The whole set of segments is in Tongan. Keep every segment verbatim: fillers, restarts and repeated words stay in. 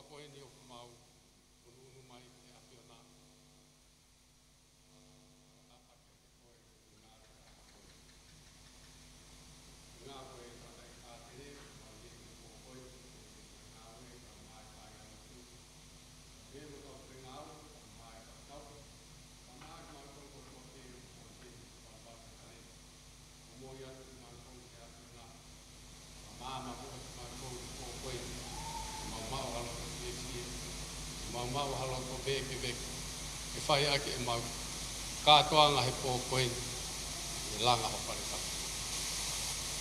Ko eni ʻoku mau ʻunuʻunu mai ki he ʻAfiona. Ngāue ʻa e tangataʻeiki pātele, mau ʻi he pō ko eni, ngāue ʻa e mai ʻa e ʻAfiona. Mau maʻu ha loto fiefia, mau maʻu ha loto vēkeveke, ke fai ʻaki ʻemau kātoanga he pō ko eni, ʻi he langa ho fale tapu.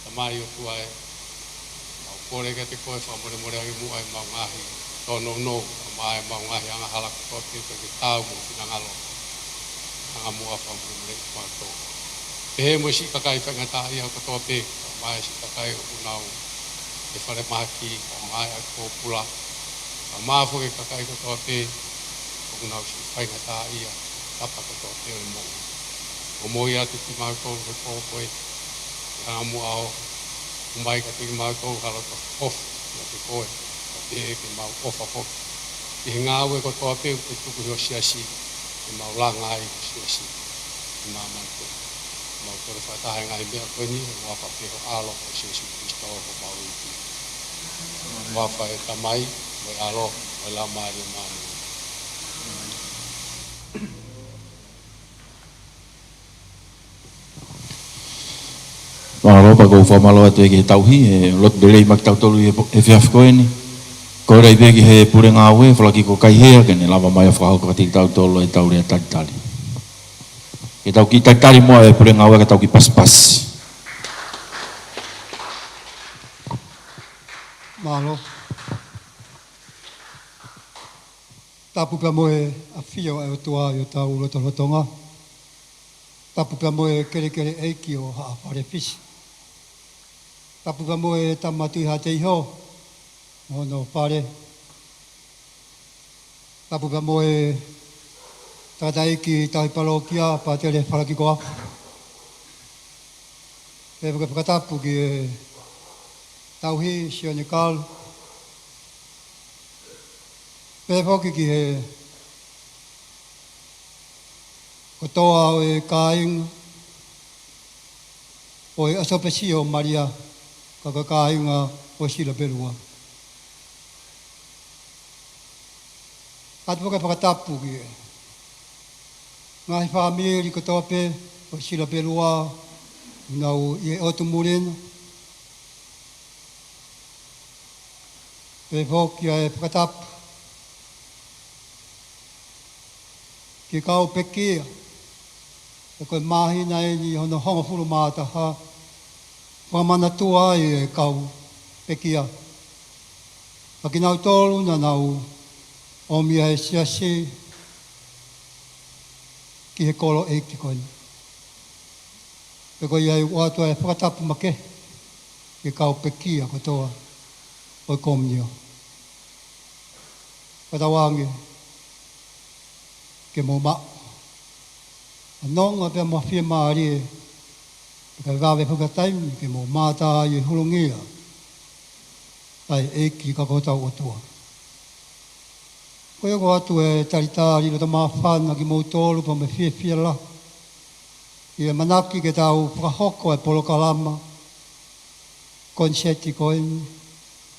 Tamai ʻOtua ē, mau kole kiate koe fakamolemole ange muʻa ʻemau ngaahi tōnounou, kae ʻumaʻā ʻemau ngaahi angahala kotoa pē ʻoku ʻikai ke taau mo ho finangalo. Ange muʻa fakamolemoleʻi kimautolu. Pehē mo e siʻi kakai faingataʻaʻia kotoa pē, kae ʻumaʻā e siʻi kakai ʻoku nau ʻi he falemahaki, kae ʻumaʻā e ʻapi pōpula, kae ʻumaʻā foki e kakai kotoa pē ʻoku nau siʻi faingataʻaʻia, tapa kotoa pē ʻo e moʻui. ʻOmai atu kimautolu he pō ko ē, ange muʻa ʻo ʻomai kiate kimautolu ha loto ʻofa kiate koe, kae pehē ke mau ʻofa foki ʻi he ngāue kotoa pē ʻoku ke tuku ʻi ho siasi, ke mau langa ai ho siasi ʻi māmani ko ē. Mau kole fakataha e ngaahi meʻa ko eni, ʻi he huafa pē ho ʻAlo ko Sīsū Kalaisi ko homau ʻEiki. Huafa e Tamai, mo e ʻAlo, mo e Laumālie Māʻoniʻoni. Mālō, pea ʻoku ou fakamālō atu ki he tauhi, he lotu lelei maʻa kitautolu ʻi he po-, he efiafi ko eni. Kole pē ki he pule ngāue, Falakiko Kaihea, ke ne lava mai ʻo fakahoko kiate kitautolu ʻetau lea talitali. Ke tau kiʻi talitali muʻa e pule ngāue, ka tau kiʻi pasipasi. Mālō. Tapu pea mo e ʻafio ʻa e ʻOtua ʻi hotau lotolotonga. Tapu pea mo e kelekele ʻeiki ʻo Haʻa Fale Fisi. Tapu pea mo e Tama Tuʻi Haʻateiho mo hono fale. Tapu pea mo e tangataʻeiki tauhi palōkia, Pātele Falakiko Afu. Pea fakatapu ki he tauhi Sione Kalu. Pea foki ki he kotoa ʻo e kāinga ʻo e ʻAsōpesi ʻo Malia, ka ko e kāinga ʻo Silapelua. ʻOatu foki e fakatapu ki he ngaahi fāmili kotoa pē ʻo Silapelua, ʻoku nau ʻi he ʻotu muli na. Pea foki ʻa e fakatapu ki he kau pekia, ʻa ia ko e māhina eni hono hongofulu mā taha, fakamanatua ai e kau pekia. Pea kinautolu naʻa nau ʻomi ʻa e siasi ki he kolo ʻeiki ko eni. Pea ko ia ʻoku ʻoatu ʻa e fakatapu makehe ki he kau pekia kotoa ʻo e komiunitī. Fakatauange ke mou maʻu ha nonga pea mo ha fiemālie, pea kae vave foki ha taimi ke mou mātā ai e hulungia ʻa e ʻEiki ka ko hotau ʻOtua. Ko ia ʻoku ʻoatu e talitali loto māfana kimoutolu pea mo e fiefia lahi ʻi he ʻamanaki ke tau fakahoko e polokalama koniseti ko eni,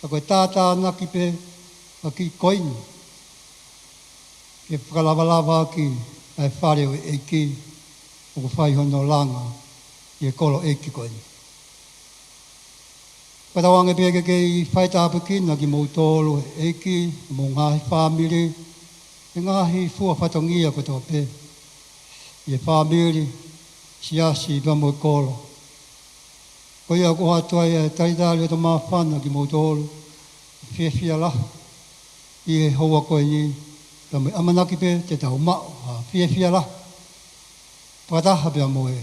ka ko e tātānaki pē ʻa e kiʻi koini ke fakalavalava ʻaki ʻa e fale ʻo e ʻEiki ʻoku fai hono langa ʻi he kolo ʻeiki ko eni. Fakatauange pē ke kei faitāpuekina kimoutolu ʻe he ʻEiki, mo e ngaahi fāmili, ʻi he ngaahi fua fatongia kotoa pē, ʻi he fāmili, siasi pea mo e kolo. Ko ia ʻoku ʻoatu ai e talitali loto māfana kimoutolu, fiefia lahi ʻi he houa ko eni, pea mo e ʻamanaki pē te tau maʻu ha fiefia lahi fakataha pea mo e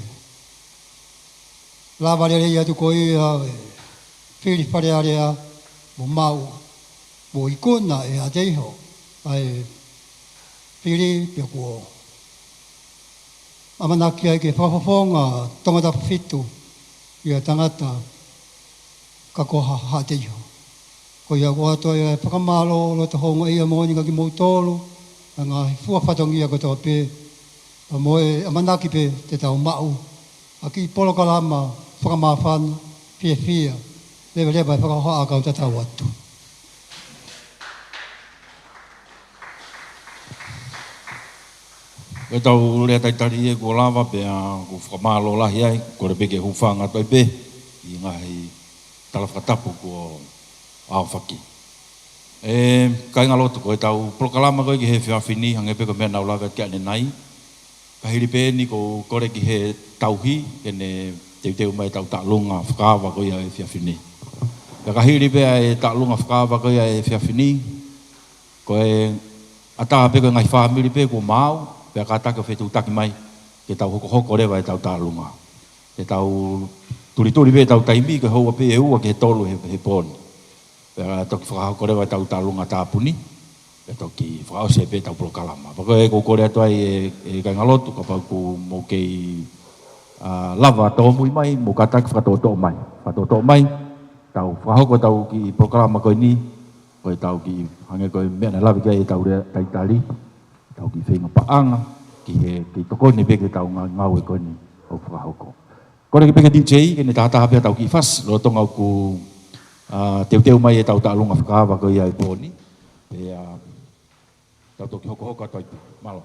lava lelei atu ko ia e fili Fale Alea mo maʻu mo ikuna ʻe Haʻateiho ʻa e fili pea kuo ʻamanaki ai ke fakafofonga Tongatapu fitu ʻi he tangata ka ko Haʻateiho. Ko ia ʻoku ʻoatu ai ʻa e fakamālō loto houngaʻia moʻoni kia kimoutolu, ʻa e ngaahi fua fatongia kotoa pē, ʻa mo e ʻamanaki pē te tau maʻu ʻa e kiʻi polokalama fakamāfana, fiefia, levaleva e fakahohaʻa kau tatau atu. Ko ʻetau lea talitali ia kuo lava pea ʻoku fakamālō lahi ai, kole pē ke hūfanga atu ai pē ʻi he ngaahi tala fakatapu kuo aofaki. ʻE kāinga lotu, ko ʻetau polokalama ko ē ki he efiafi ni, hangē pē ko e meʻa naʻa ku lave ki ai ʻanenai. Ka hili pē eni ʻoku ou kole ki he tauhi ke ne teuteu mai ʻetau taʻalunga fakaava ko ia ʻo e efiafi ni. Pea ka hili pē ʻa e taʻalunga fakaava ko ia ʻo e efiafi ni, ko e ʻatā pē ko e ngaahi fāmili pē kuo maau, pea kātaki ʻo fetuʻutaki mai ke tau hokohoko leva ʻetau taʻalunga. Ke tau tulituli pē ʻetau taimi, ke houa pē ʻe ua ki he tolu he, he pō ni. Pea toki fakahoko leva ʻetau taʻalunga tāpuni, pea toki fakaʻosi pē ʻetau polokalama. Pea ko ē ʻoku ou kole atu ai ʻe, ʻe kāinga lotu, kapau ʻoku mou kei, ʻa, lava tōmui mai, mou kātaki fakatoʻotoʻo mai. Fakatoʻotoʻo mai, tau fakahoko ʻetau kiʻi polokalama ko eni, ko ʻetau kiʻi, hangē ko e meʻa naʻe lave ki ai ʻetau lea talitali, ʻetau kiʻi feinga paʻanga ki he, kiʻi tokoni pē ki heʻetau ngā-, ngāue ko eni ʻoku fakahoko. Kole pē ki he D J ke ne tahataha pē ʻetau kiʻi fasi, lolotonga ʻoku, ʻa, teuteu mai ʻetau taʻalunga fakaava ko ia ʻo e pō ni. Pea, ʻa, tau toki hokohoko atu ai pē. Mālō.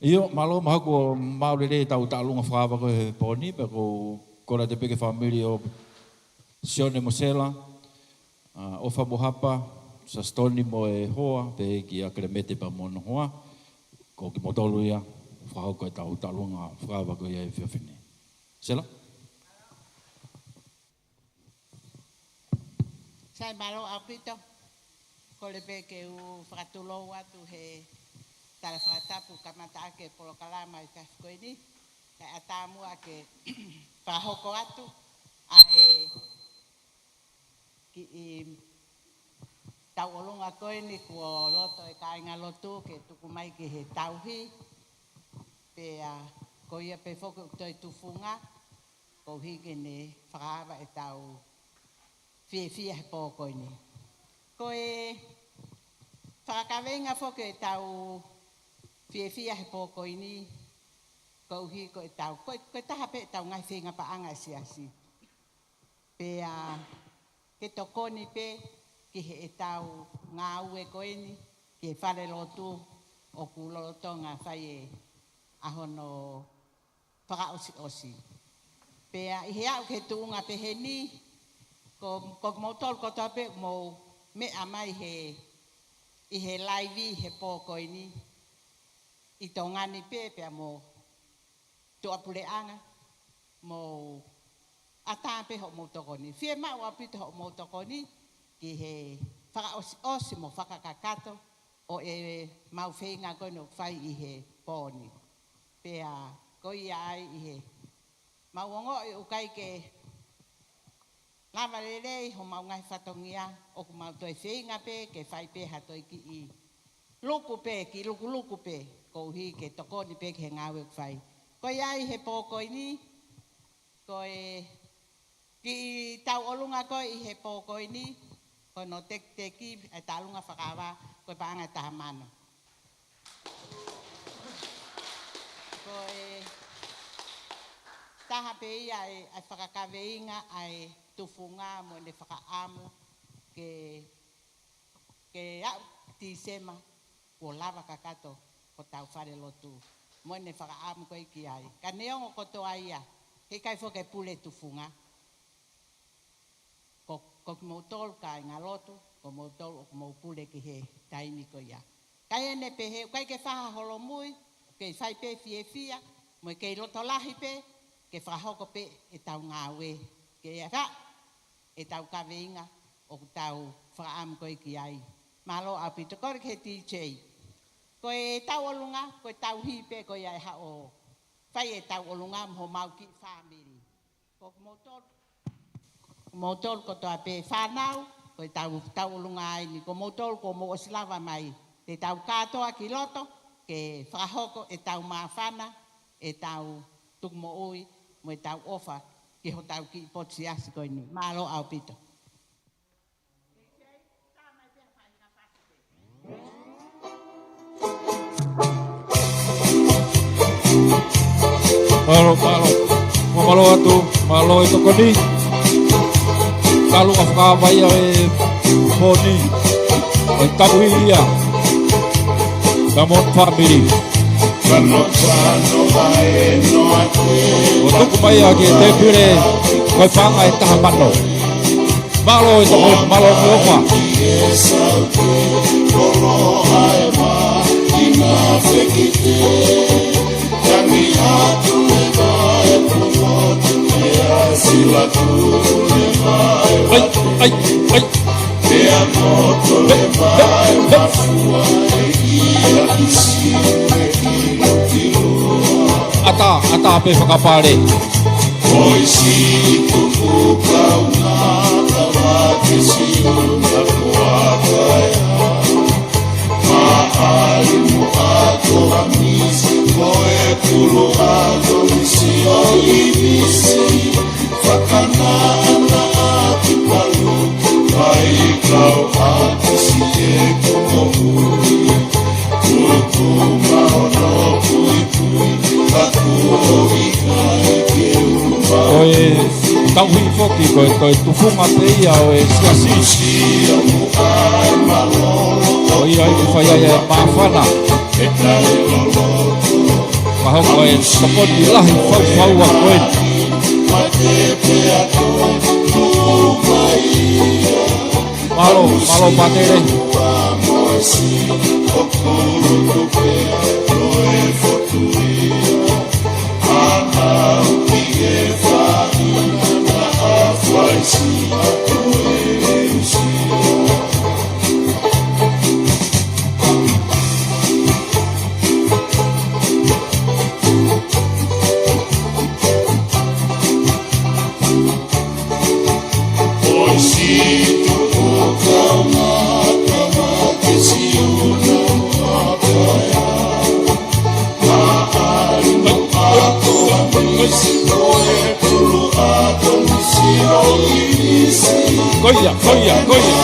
ʻIo, mālō, mahalo kuo maʻu lelei ʻetau taʻolunga fakaava ko ē he pō ni, pea ʻoku ou kole atu pē ki he fāmili ʻo Sione mo Sela, ʻa, ʻOfa mo Hapa, Sasitoni mo e hoa, pehē kia Kelemete pea mo hono hoa, ko kimoutolu ia, fakahoko ʻetau taʻolunga fakaava ko ia he efiafi ni. Sela? Sai, mālō ʻaupito. Kole pē ke u fakatulou atu he tala fakatapu kamata ʻaki e polokalama ʻi he efiafi ko eni. Kae ʻatā muʻa ke fakahoko atu ʻa e kiʻi tauʻolunga ko eni kuo loto e kāingalotu ke tuku mai ki he tauhi. Pea ko ia pē foki ʻoku toe tufunga, koeʻuhi ke ne fakaava ʻetau fiefia he pō ko eni. Ko e fakakaveinga foki ʻetau fiefia he pō ko eni, koeʻuhi ko ʻetau, ko e, ko e taha pē ʻetau ngaahi feinga paʻanga ʻa e siasi. Pea ke tokoni pē ki heʻetau ngāue ko eni, ki he falelotu ʻoku lolotonga fai e ʻaho hono fakaʻosiʻosi. Pea ʻi he aʻu ki he tuʻunga pehē ni, ko, ko kimoutolu kotoa pē mou meʻa mai he, ʻi he laivi he pō ko eni, ʻi Tonga ni pē pea mo tuʻapuleʻanga, mou ʻatā pē hoʻomou tokoni. Fiemaʻu ʻaupito hoʻomou tokoni ki he fakaʻosiʻosi mo fakakakato ʻo e mau feinga ko eni ʻoku fai ʻi he pō ni. Pea ko ia ai ʻi he mau ongoʻi ʻoku ʻikai ke lava lelei homau ngaahi fatongia, ʻoku mau toe feinga pē ke fai pē ha toe kiʻi luku pē, kiʻi lukuluku pē, koeʻuhi ke tokoni pē ki he ngāue ʻoku fai. Ko ia ʻi he pō ko eni, ko e kiʻi tauʻolunga ko ē ʻi he pō ko eni, ko hono tekiteki e taʻolunga fakaava, ko e paʻanga ʻe taha mano. Ko e taha pē ia e, e fakakaveinga ʻa e tufunga mo ʻene fakaʻamu ke, ke aʻu Tīsema kuo lava kakato hotau falelotu mo ʻene fakaʻamu ko ē ki ai. Ka neongo kotoa ia, heʻikai foki ke pule tufunga. Ko, ko kimoutolu kāingalotu, ko moutolu ʻoku mou pule ki he taimi ko ia. Kae ʻi heʻene pehē, ʻoku ʻikai ke fai ha holomui, ʻoku kei fai pē fiefia, mo e kei loto lahi pē, ke fakahoko pē ʻetau ngāue, ke ʻa ʻetau kaveinga ʻoku tau fakaʻamu ko ē ki ai. Mālō ʻaupito, kole ki he D J. Ko e tauʻolunga, ko e tauhi pē ko ia ʻe haʻu ʻo fai e tauʻolunga mo homau kiʻi fāmili. Ko moutolu, moutolu kotoa pē fānau, ko e tau, tauʻolunga eni, ko moutolu kuo mou ʻosi lava mai. Te tau kātoa ki loto, ke fakahoko ʻetau māfana, ʻetau tukumoʻui, mo ʻetau ʻofa, ki hotau kiʻi potu siasi ko eni. Mālō ʻaupito. Mālō, mālō. Mālō atu, mālō e tokoni. Taʻolunga fakaava ia e pō ni. ʻOi, tauhi ia. Come on, family. ʻO tuku mai ʻa e kiʻi tēpile, ko e paʻanga ʻe taha mano. Mālō e tokoni, mālō e ʻofa. ʻAi, ʻai, ʻai. ʻAtā, ʻatā pē fakapale. Ko e tauhi foki, ko e, ko e tufunga pē ia ʻo e siasi. Ko ia ʻoku fai ai e māfana. Fakahoko e tokoni lahi faufaua ko eni. Mālō, mālō Pātele. Koia, koia, koia.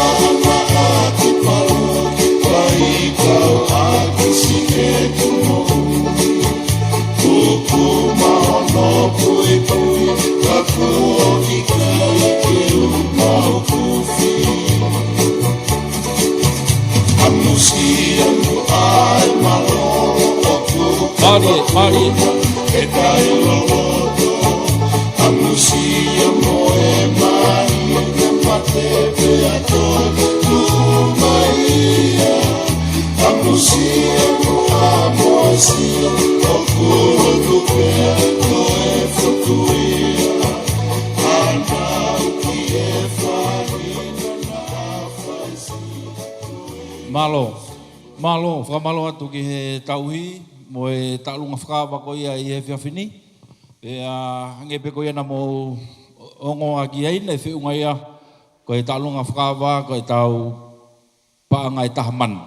Mālie, mālie. Mālō. Mālō, fakamālō atu ki he tauhi mo e taʻalunga fakaava ko ia ʻi he efiafi ni. Pea hangē pē ko ia naʻa mou ongoʻi ki ai, naʻe feʻunga ia ko e taʻalunga fakaava ko e tau paʻanga ʻe taha mano.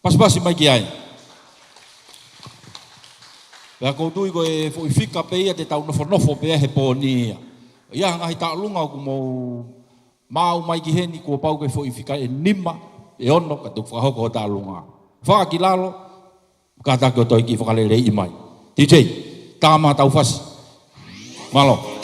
Pasipasi mai ki ai. Pea ʻoku ou tui ko e foʻi fika pē ia te tau nofonofo pē he pō ni ia. ʻI ai ha ngaahi taʻalunga ʻoku mou maʻu mai ki heni kuo pau ke foʻi fika ʻe nima, ʻe ono, ka toki fakahoko ho taʻalunga. Fakakilalo, kātaki ʻo toe kiʻi fakaleleiʻi mai. D J, tā mai ʻetau fasi. Mālō.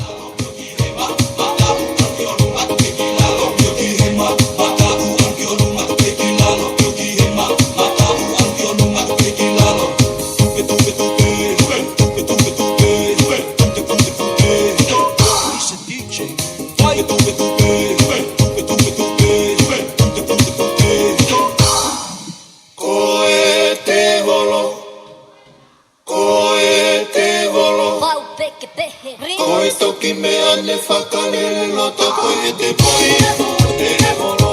Ko e tēvolo, ko e tēvolo. Pau pē ke pehē. Ko e toki meʻa ne fakalele loto ko e te poi. Tēvolo.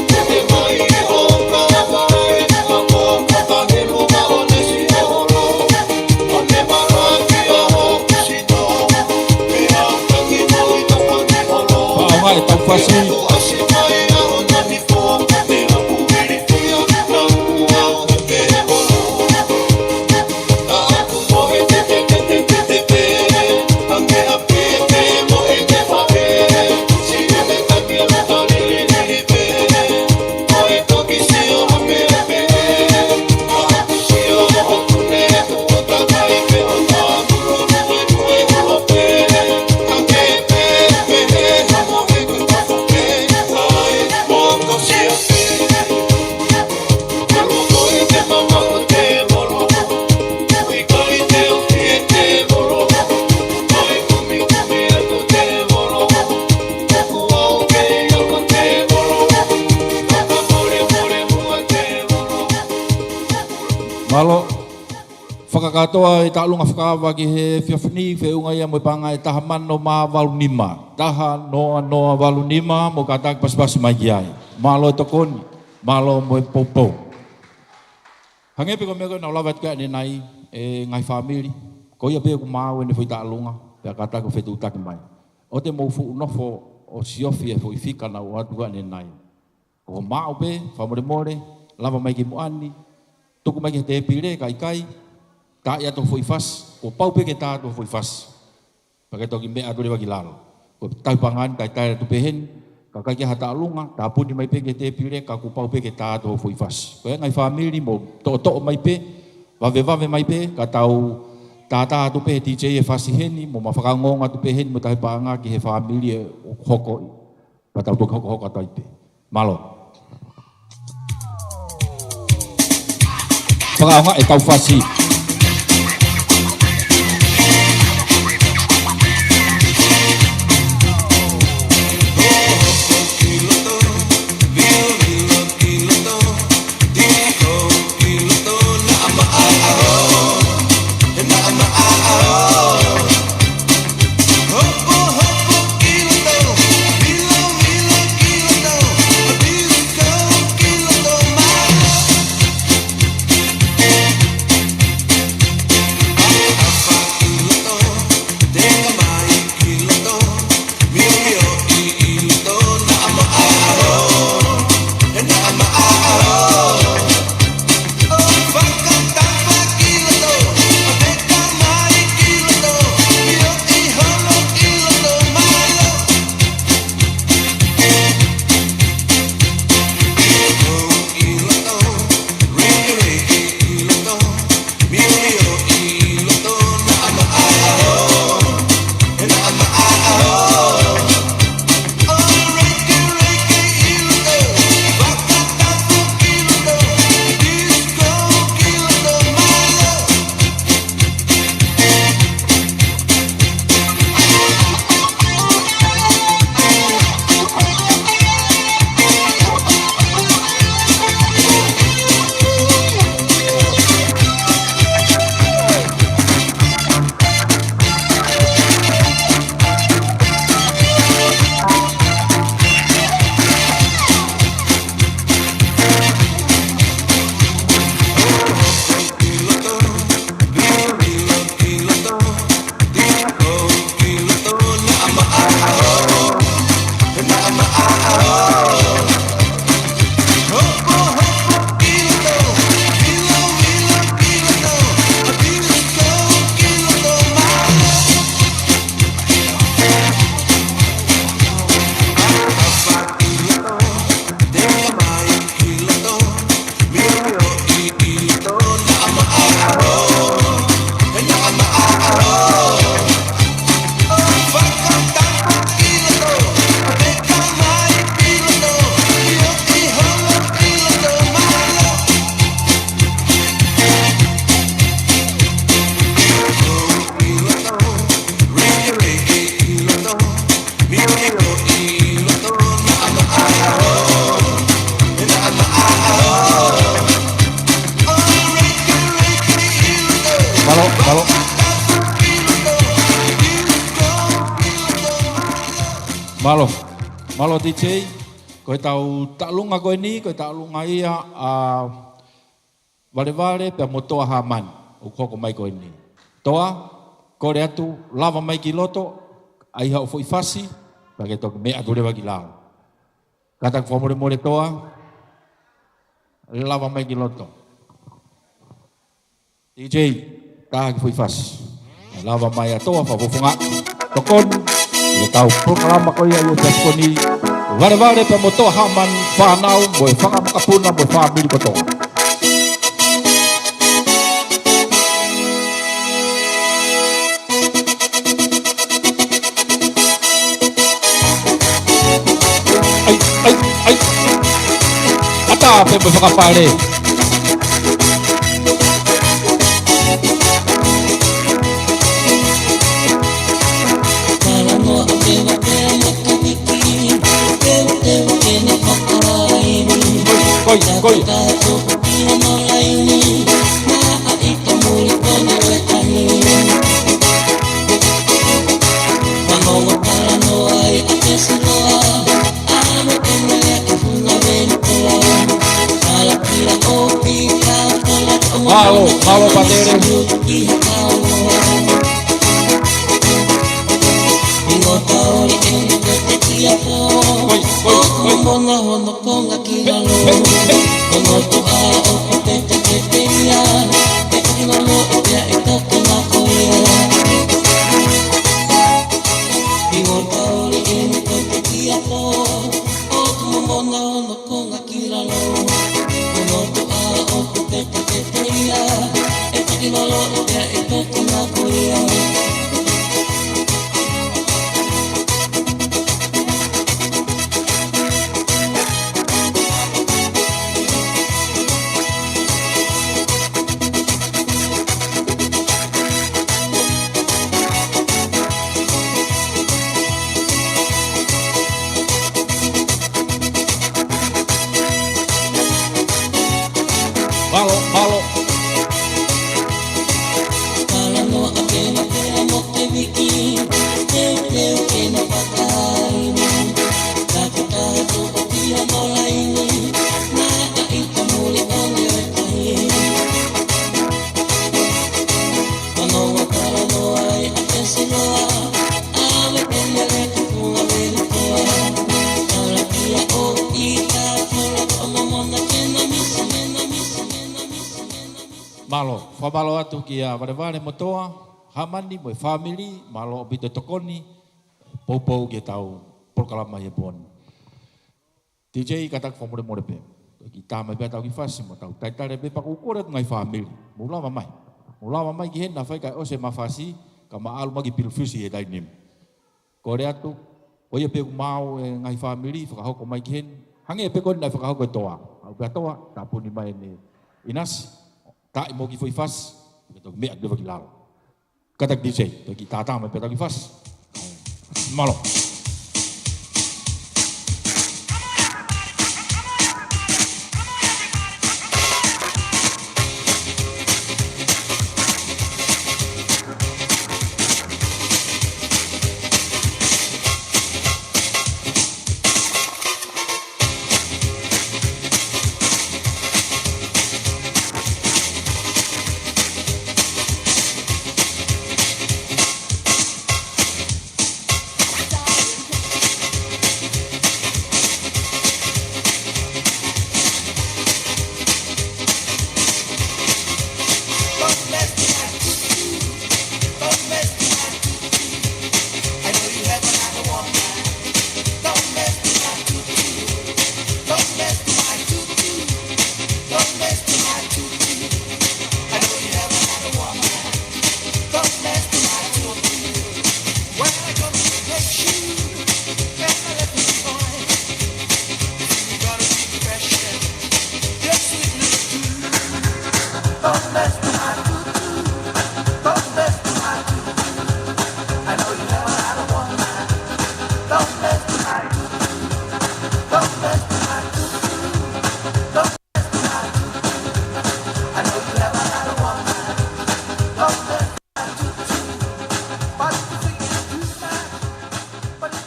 Te mai o ka vai, o ka vai, o ka vai, o ka vai, Paʻanga ʻetau fasi. Mālō. Fakakātoa e taʻalunga fakaava ki he efiafi ni, feʻunga ia mo e paʻanga ʻe taha mano mā valu nima. Taha noa noa valu nima, mo kātaki pasipasi mai ki ai. Mālō e tokoni, mālō mo e poupou. Hangē pē ko e meʻa ko ē naʻa ku lave atu ki ai ʻanenai, e ngaahi fāmili. Ko ia pē ʻoku maʻu ʻene foʻi taʻalunga, pea kātaki ʻo fetuʻutaki mai. ʻOua te mou fuʻu nofo ʻo siofi e foʻi fika naʻa ku ʻoatu ki ai ʻanenai. Ko hoʻo maʻu pē, fakamolemole, lava mai ki muʻa ni, tuku mai ki he tēpile, ka ʻikai, tā atu ho foʻi fasi, kuo pau pē ke tā atu ho foʻi fasi. Pea ke toki meʻa atu leva ki lalo. Ko e tauhi paʻanga ni, taitai atu pē heni, ka ʻikai ke ʻi ai ha taʻalunga, tāpuni mai pē ki he tēpile, ka kuo pau pē ke tā atu ho foʻi fasi. Ko e ngaahi fāmili mou toʻotoʻo mai pē, vavevave mai pē, ka tau tātā atu pē he D J e fasi heni, mo ma fakaongoongo atu pē heni, mo e tauhi paʻanga ki he fāmili ʻe hoko. Pea tau toki hokohoko atu ai pē. Mālō. Fakaʻaongaʻi ʻetau fasi. Mālō, mālō D J, ko e tau taʻalunga ko eni, ko e taʻalunga ia ʻa Valevale pea mo Toa Hāmani, ʻoku hoko mai ko eni. Toa, kole atu, lava mai ki loto, ʻai haʻo foʻi fasi, pea ke toki meʻa atu leva ki lalo. Kātaki fakamolemole Toa, lava mai ki loto. D J, tā ki foʻi fasi. Lava mai ʻa Toa, fakafofonga. Tokoni, ʻi he tau polokalama ko ia ʻi he efiafi ko eni. Valevale pea mo Toa Hāmani, fānau, mo e fanga makapuna, mo e fāmili kotoa. ʻAi, ʻai, ʻai. ʻAtā pē mo e fakapale. Koi, koi, koi. Mālō, mālō, Pātele. Koi, koi, koi. Mālō, mālō. Mālō, fakamālō atu kia Valevale mo Toa Hāmani mo e fāmili, mālō ʻaupito tokoni, poupou ki he tau polokalama ʻi he pō ni. D J, kātaki fakamolemole pē. Toki tā mai pē ʻa tau ki fasi mo tau talitali pē pea ʻoku ou kole atu ngaahi fāmili. Mou lava mai. Mou lava mai ki heni, naʻa faʻa ʻosi ʻema fasi, ka ma ʻalu mai ki Pilifisi he taimi ni. Kole atu, ko ia pē ʻoku maau e ngaahi fāmili, fakahoko mai ki heni. Hangē pē ko eni naʻe fakahoko ʻe Toa. ʻAu pē ʻa Toa, tāpuni mai ʻene ʻinasi. Taaʻi mo e kiʻi foʻi fasi, ke toki meʻa atu leva ki lalo. Kātaki D J, toki tātā mai pē ʻa tau ki fasi. Mālō.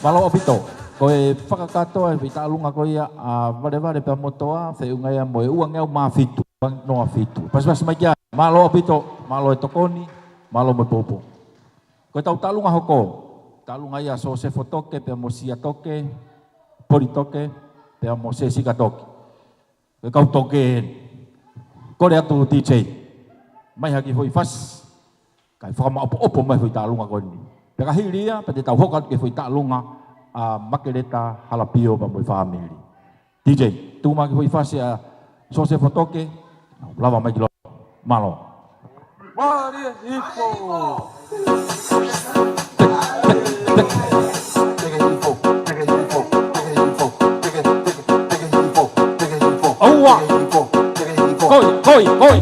Mālō ʻaupito. Ko e fakakātoa e foʻi taʻalunga ko ia ʻa Valevale pea mo Toa, feʻunga ia mo e uangeau mā fitu, uangeau noa fitu. Pasipasi mai ki ai. Mālō ʻaupito, mālō e tokoni, mālō mo e poupou. Ko ʻetau taʻalunga hoko, taʻalunga ia ʻa Sosefo Toke, pea mo Sia Toke, Poli Toke, pea mo Sesika Toke. Ko e kau toke eni. Kole atu D J. Mai ha kiʻi foʻi fasi. Kae fakamaʻopoʻopo mai foʻi taʻalunga ko eni. Pea ka hili ia, pea te tau hoko atu ki he foʻi taʻalunga ʻa Makeleta Halapio pea mo e fāmili. D J, tuku mai ha kiʻi foʻi fasi ʻa Sosefo Toke, lava mai ki loto. Mālō. Mālie hifo. ʻAua. Koi, koi, koi.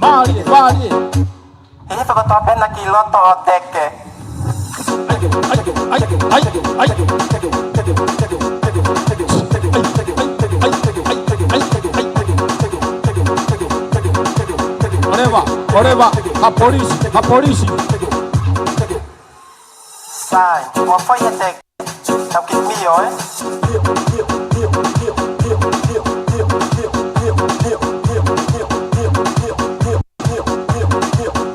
Mālie, mālie. He fakatāpena ki loto ʻo Teke. ʻOleva, ʻoleva, ha polisi, ha polisi. Sai, ua fai e Teke. Tau kiʻi mio, ē?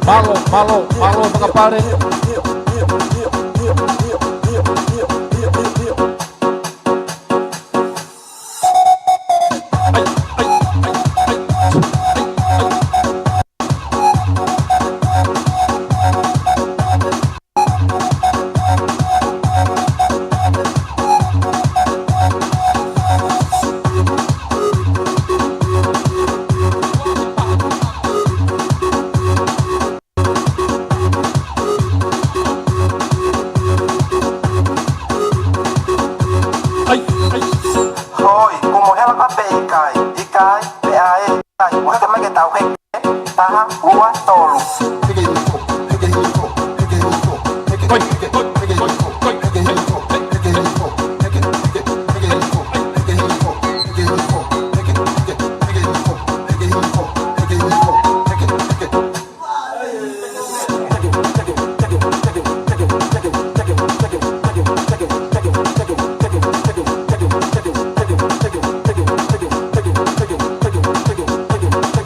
Mālō, mālō, mālō, fakapale. ʻAi, ʻai. Hoi, kuo mo hela ka pe ʻikai, ʻikai, pe ʻai, ʻai, ʻo heke mai ke tau heke, taha, ua, tolu. Hoi, hoi, hoi, hoi.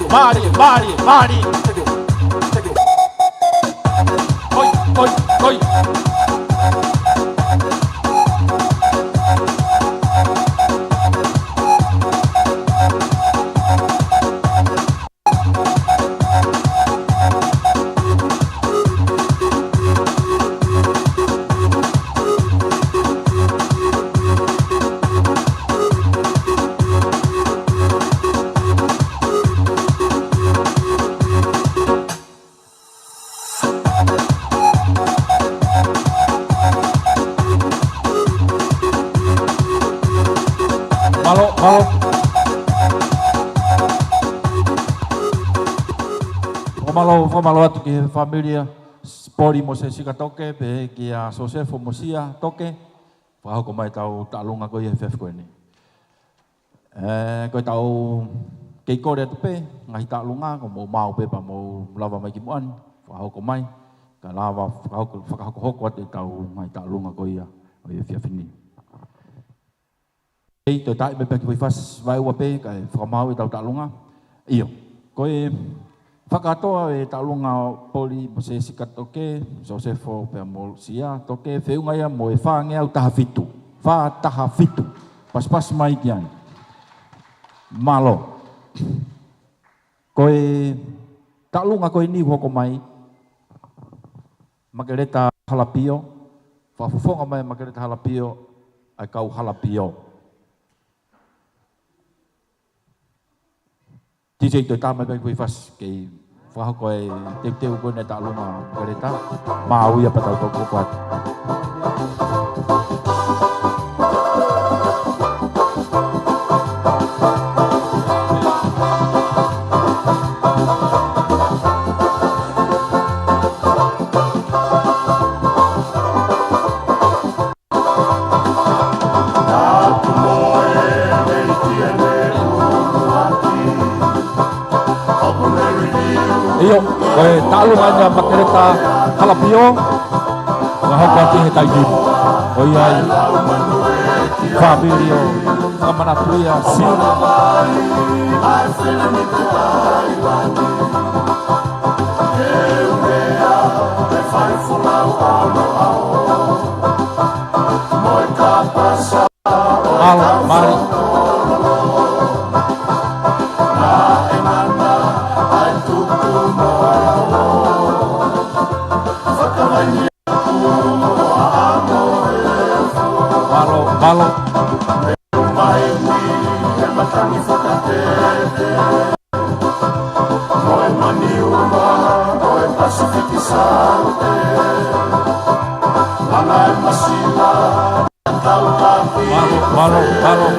Mālie, mālie, mālie. Koi, koi, koi. Mālō, mālō. Fakamālō, fakamālō atu ki he fāmili ʻa Poli mo Sesika Toke, pehē kia Sosefo mo Sia Toke, fakahoko mai ʻetau taʻalunga ko ia he efiafi ko eni. ʻE, ko ʻetau kei kole atu pē, ngaahi taʻalunga, ko mou maʻu pē pea mou lava mai ki muʻa ni, fakahoko mai, kae lava fakahoko, fakahokohoko atu ʻetau ngaahi taʻalunga ko ia ʻo e efiafi ni. Kei toe taaʻi mai pē ha kiʻi foʻi fasi vaeua pē, kae fakamaau ʻetau taʻalunga. ʻIo, ko e fakakātoa e taʻalunga ʻo Poli mo Sesika Toke, Sosefo pea mo Sia Toke, feʻunga ia mo e fāngeau taha fitu, fā taha fitu. Pasipasi mai ki ai. Mālō. Ko e taʻalunga ko eni ʻoku hoko mai, Makeleta Halapio, fakafofonga mai Makeleta Halapio, ʻa e kau Halapio. D J, toe tā mai pē ha kiʻi foʻi fasi, kei fakahoko e teuteu ko eni e taʻalunga Makeleta, maʻu ia pea tau toki hoko atu. ʻIo. Ko e taʻalunga ʻeni ʻa Makeleta Halapio, fakahoko atu he taimi ni. Ko ia ai, fāmili ʻo Kamanatuia Sila. Mālō, mālō. Mālō, mālō. Mālō, mālō, mālō.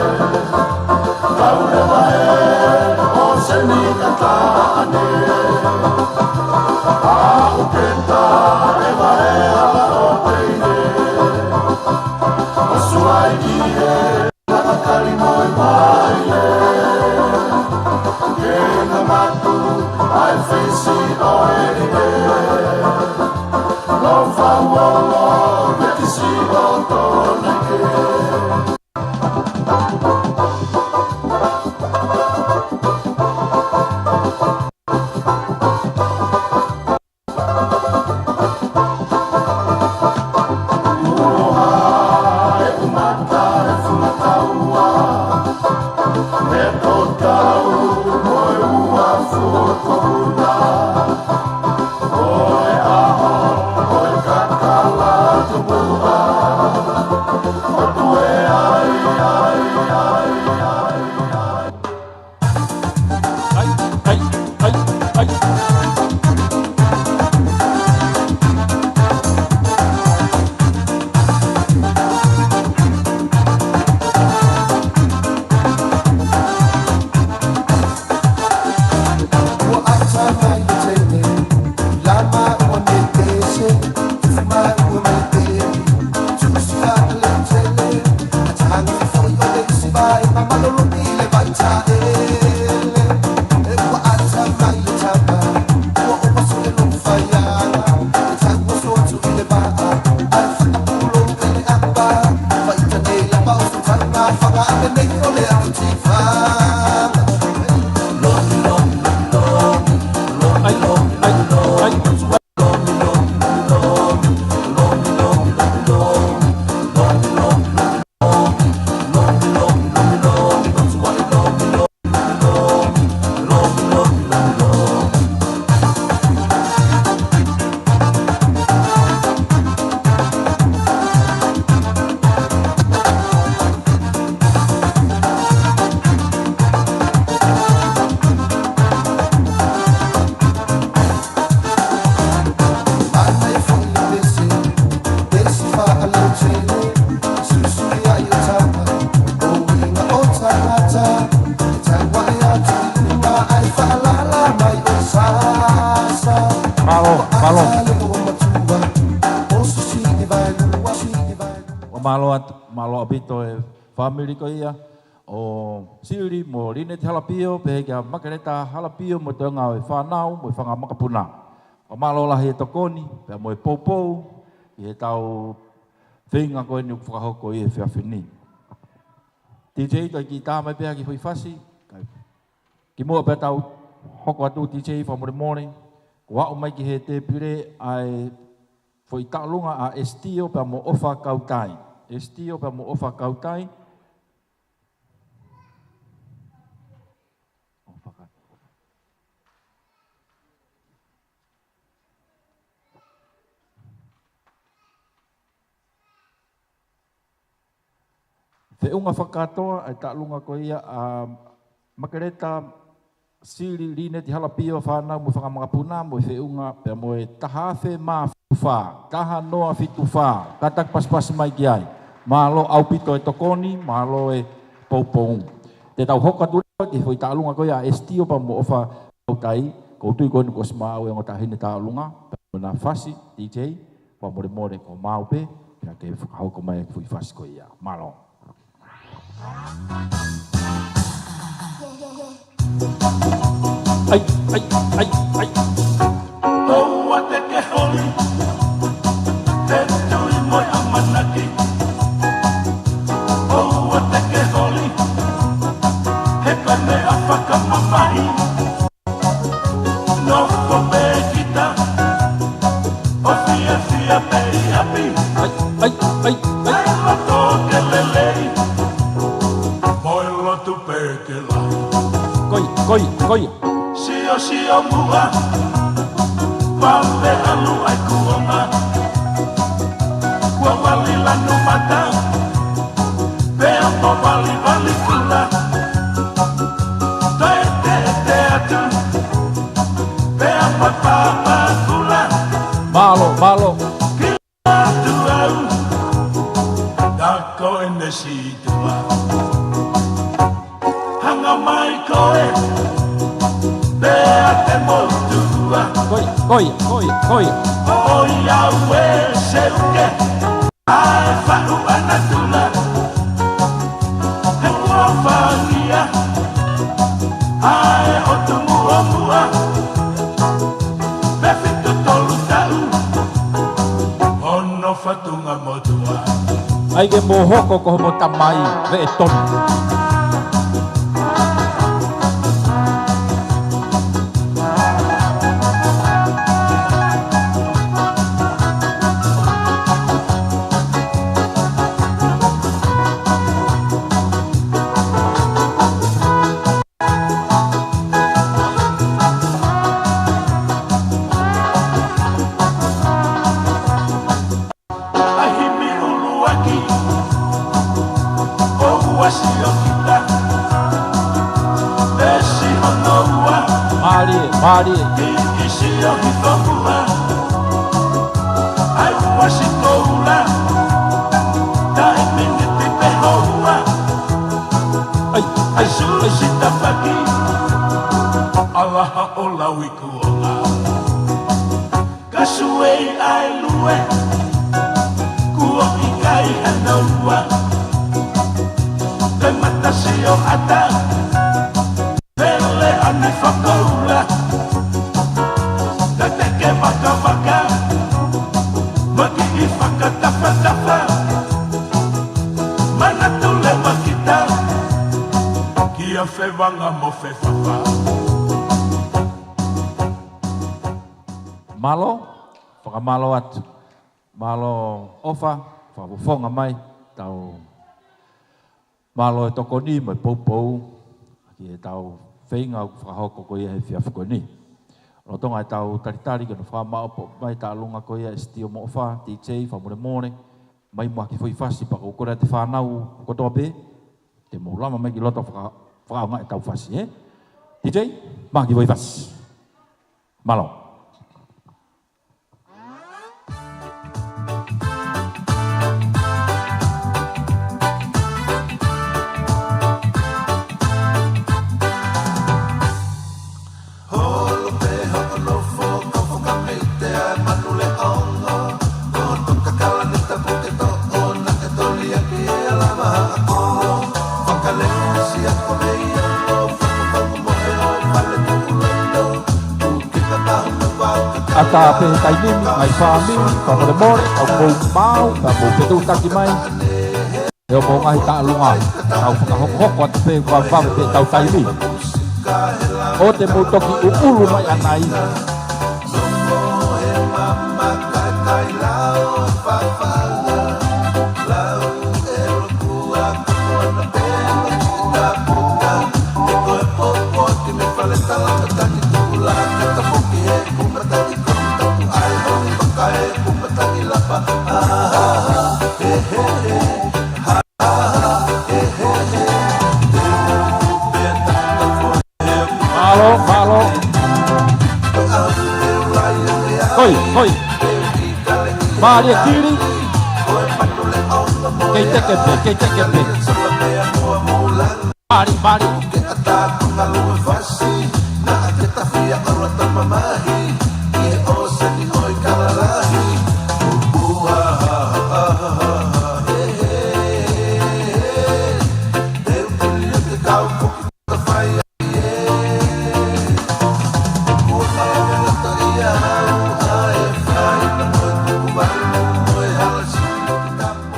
Mālō, mālō. Mālō atu, mālō ʻaupito e fāmili ko ia ʻo Sili mo Lineti Halapio, pehē kia Makeleta Halapio mo e toenga ʻo e fānau mo e fanga makapuna. Fakamālō lahi e tokoni, pea mo e poupou, ʻi heʻetau feinga ko eni ʻoku fakahoko ʻi he efiafi ni. DJ, toe kiʻi tā mai pē ha kiʻi foʻi fasi, kae kimuʻa pea tau hoko atu, DJ, fakamolemole, kuo aʻu mai ki he tēpile ʻa e foʻi taʻalunga ʻa Estio pea mo ʻOfa Kautai. Estio pea mo ʻOfa Kautai. ʻOfa Kautai. Feʻunga fakakātoa ʻa e taʻalunga ko ia ʻa Makeleta Sili Lineti Halapio, fānau mo e fanga makapuna, mo e feʻunga pea mo e taha afe mā fitu fā, taha noa fitu fā, kātaki pasipasi mai ki ai. Mālō ʻaupito e tokoni, mālō e poupou. Te tau hoko atu leva ki he foʻi taʻalunga ko ia ʻa Estio pea mo ʻOfa Kautai, ʻoku ou tui ko eni kuo ʻosi maʻu e ongo taʻahine taʻalunga, pea mo ʻena fasi, DJ, fakamolemole ko maʻu pē, pea ke fakahoko mai e foʻi fasi ko ia. Mālō. ʻAi, ʻai, ʻai, ʻai. Sio muʻa, vave ʻalu ʻa e kuonga. Kuo vali lanu mata, pea mo valivali kula. Toe teʻeteʻe atu, pea mo pāpā kula. Mālō, mālō. Ki atu au, ka ko ʻene situa. Hanga mai koe, pea te mou tua. Koi, koi, koi, koi. ʻOiauē Seuke, ʻa e faʻu ʻa natula. He kuo fāngia, ʻa e ʻotu muʻomuʻa. Pea fitu tolu taʻu, hono fatunga motuʻa. ʻAi ke mou hoko ko homo tamai, veʻe tonu. ʻA himi ʻuluaki, ʻoua sio kita. Pea siʻi hono ua, mālie, mālie. Kiʻi sio hifo muʻa. ʻAi ua si koula, taʻe miniti pe houa. ʻAi, ʻai, ʻai. Susi tafaki, ʻalaha ʻo lau i kuonga. Ka suei ʻa e lue, kuo ʻikai hano ua. Te mata sio ata, pele ani fakaula. Ka te ke vakavaka, mo kiʻi fakatafatafa. Manatu leva kita, kia Fevanga mo Fefafa. Mālō, fakamālō atu. Mālō ʻofa, fakafofonga mai, tau mālō e tokoni mo e poupou, ki heʻetau feinga ʻoku fakahoko ko ia he efiafi ko eni. Lolotonga ʻetau talitali ki hono fakamāʻopoʻopo mai e taʻalunga ko ia ʻa Sitio Moʻofa, D J, fakamolemole, mai mo ha kiʻi foʻi fasi pea ʻoku ou kole atu ki he fānau kotoa pē, te mou lama mai ki loto faka-, fakaʻaongaʻi ʻetau fasi, ē? D J, mai ha kiʻi foʻi fasi. Mālō. Holo pē hoʻo nofo, ko Fukameite ʻa Manuleʻongo. Ko Toka Kalanita Puketoʻo, naʻe toli ʻaki ʻe Alava Haʻakolo. Fakaleusia ko Leia, ko Fakufaku mo e o Fale Tuʻuloto. ʻAtā pē he taimi ni, ngaahi fāmili, fakamolemole, ʻoku mou maau, ka mou fetuʻutaki mai. ʻE ʻo mou ngaahi taʻalunga, tau fakahokohoko atu pē, ʻoku vave pē ʻetau taimi. ʻOua te mou toki ʻuʻulu mai ʻanai. Mālō, mālō. Hoi, hoi. Mālie Kili. Kei teke pē, kei teke pē. Mālie, mālie.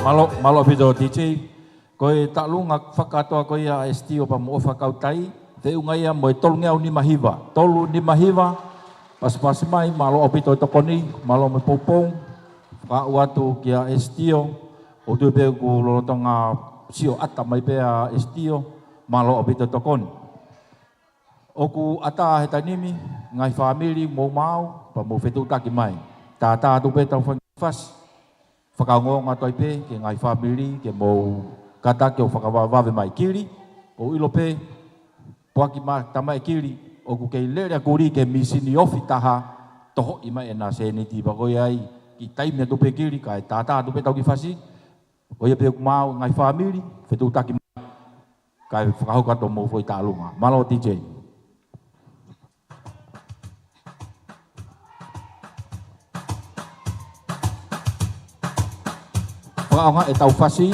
Mālō, mālō ʻaupito D J. Ko e taʻalunga fakakātoa ko ia ʻa Sitio pea mo ʻOfa Kautai, feʻunga ia mo e tolu ngeau nima hiva. Tolu nima hiva, pasipasi mai, mālō ʻaupito e tokoni, mālō mo e poupou, fakaaʻu atu kia Sitio, ʻoku ou tui pē ʻoku lolotonga sio ʻata mai pē ʻa Sitio, mālō ʻaupito e tokoni. ʻOku ʻatā he taimi ni, ngaahi fāmili mou maʻu, pea mou fetuʻutaki mai. Tātā atu pē ʻetau fanga kiʻi fasi. Fakaongoongo atu ai pē ki he ngaahi fāmili ke mou kātaki ʻo fakavavevave mai. Kili, ʻoku ou ʻilo pē, poaki mai tamaʻi Kili, ʻoku kei lele ʻa Kili ki he mīsini ofi taha, tohoʻi mai ʻena sēniti, pea ko ia ai, kiʻi taimi atu pē Kili, kae tātā atu pē ʻetau kiʻi fasi. Ko ia pē ʻoku maʻu ngaahi fāmili, fetuʻutaki mai. Kae fakahoko atu hoʻomou foʻi tālunga. Mālō D J. Fakaʻaongaʻi ʻetau fasi.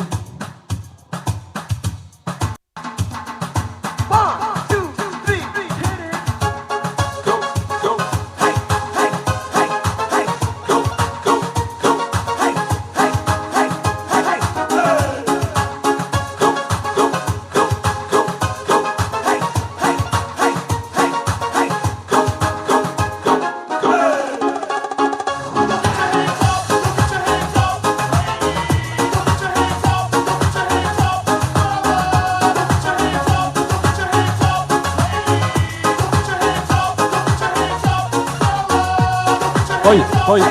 Koi, koi.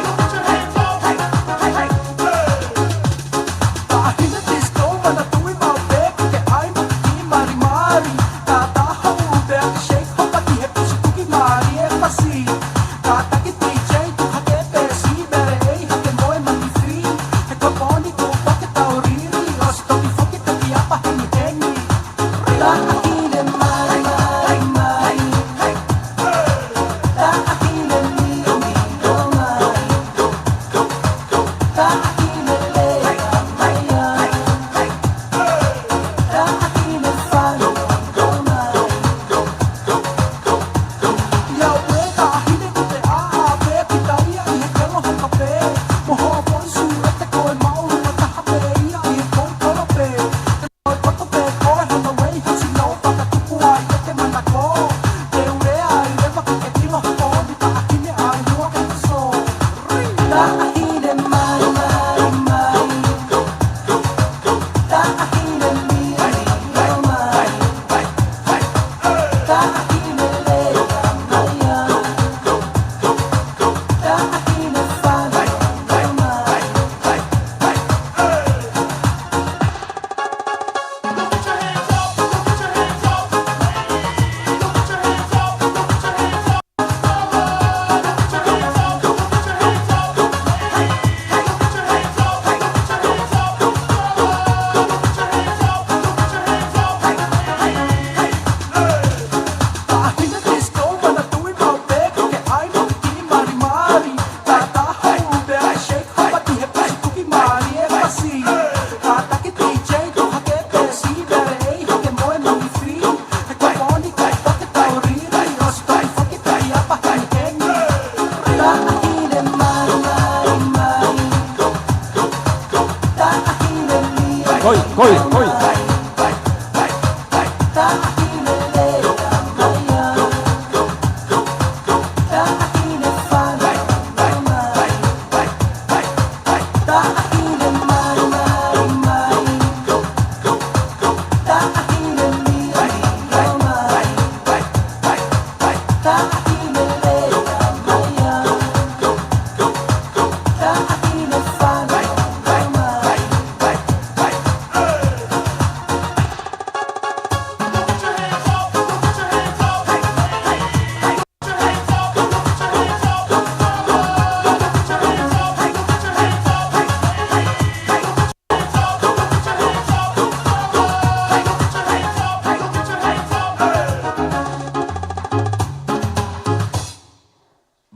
Koi, koi, koi.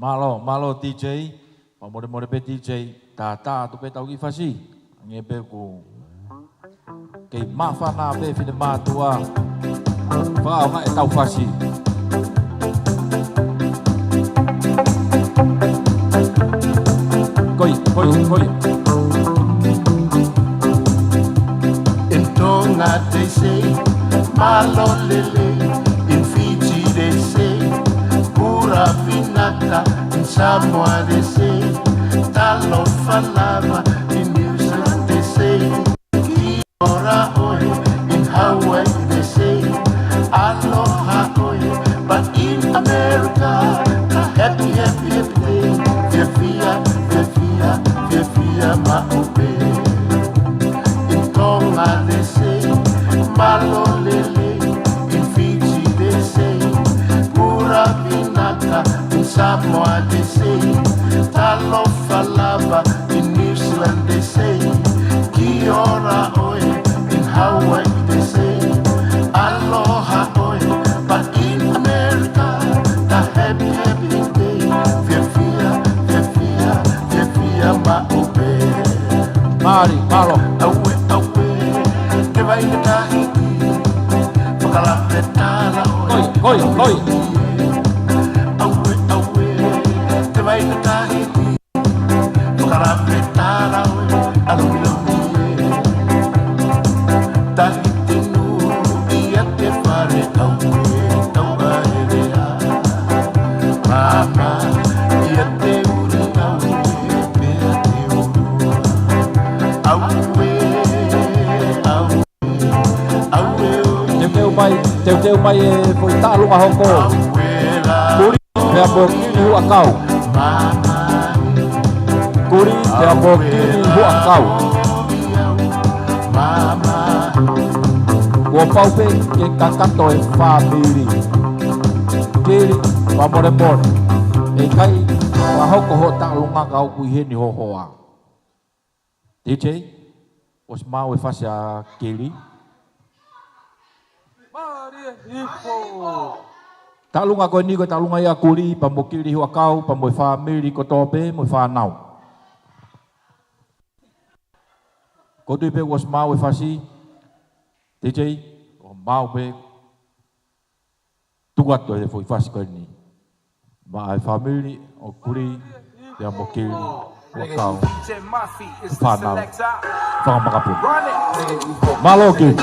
Mālō, mālō D J. Pea mole mole pē D J, tātā atu pē ʻetau kiʻi fasi. Hangē pē ʻoku kei māfana pē finemātuʻa. Fakaʻaongaʻi ʻetau fasi. Koi, koi, koi. In Tonga they say, mālō e lelei. In Fiji they say, ʻura vinaka. In Samoa they say, talofa lava. In New Zealand they say, kia ora ʻoe. In Hawaii they say, aloha ʻoe. But Mālie, mālō. Auē, auē, ke vai le Tahiti. Fakalape tala ʻoe. Koi, koi, koi. Auē, auē, ke vai le Tahiti. Fakalape tala ʻoe, ʻalu ʻi loto. Tahiti nui ʻa e fale, auē, tau ʻalu ʻa e lea. Māmā ʻa e uli, auē, pea te ʻulua. Auē, auē, auē, ʻoi. Teuteu mai, teuteu mai e foʻi taʻalunga hoko. Auē, la. Kuli, pea mo Kili Huʻakau. Māmā. Kuli, pea mo Kili Huʻakau. Kuo pau pē ke kakato e fāmili. Kili, fakamolemole. ʻE ʻikai fakahoko hoʻo taʻalunga ka ʻoku ʻi heni ho hoa. D J, ʻosi maʻu e fasi ʻa Kili. Mālie hifo. Taʻalunga ko eni ko e taʻalunga ia ʻa Kuli, pea mo Kili Huʻakau, pea mo e fāmili kotoa pē, mo e fānau. Ko u tui pē kuo ʻosi maʻu e fasi, D J, ʻoku maʻu pē, tuku atu e foʻi fasi ko eni. Maʻa e fāmili ʻo Kuli, pea mo Kili Huʻakau, fānau, fanga makapuna. Mālō Kili.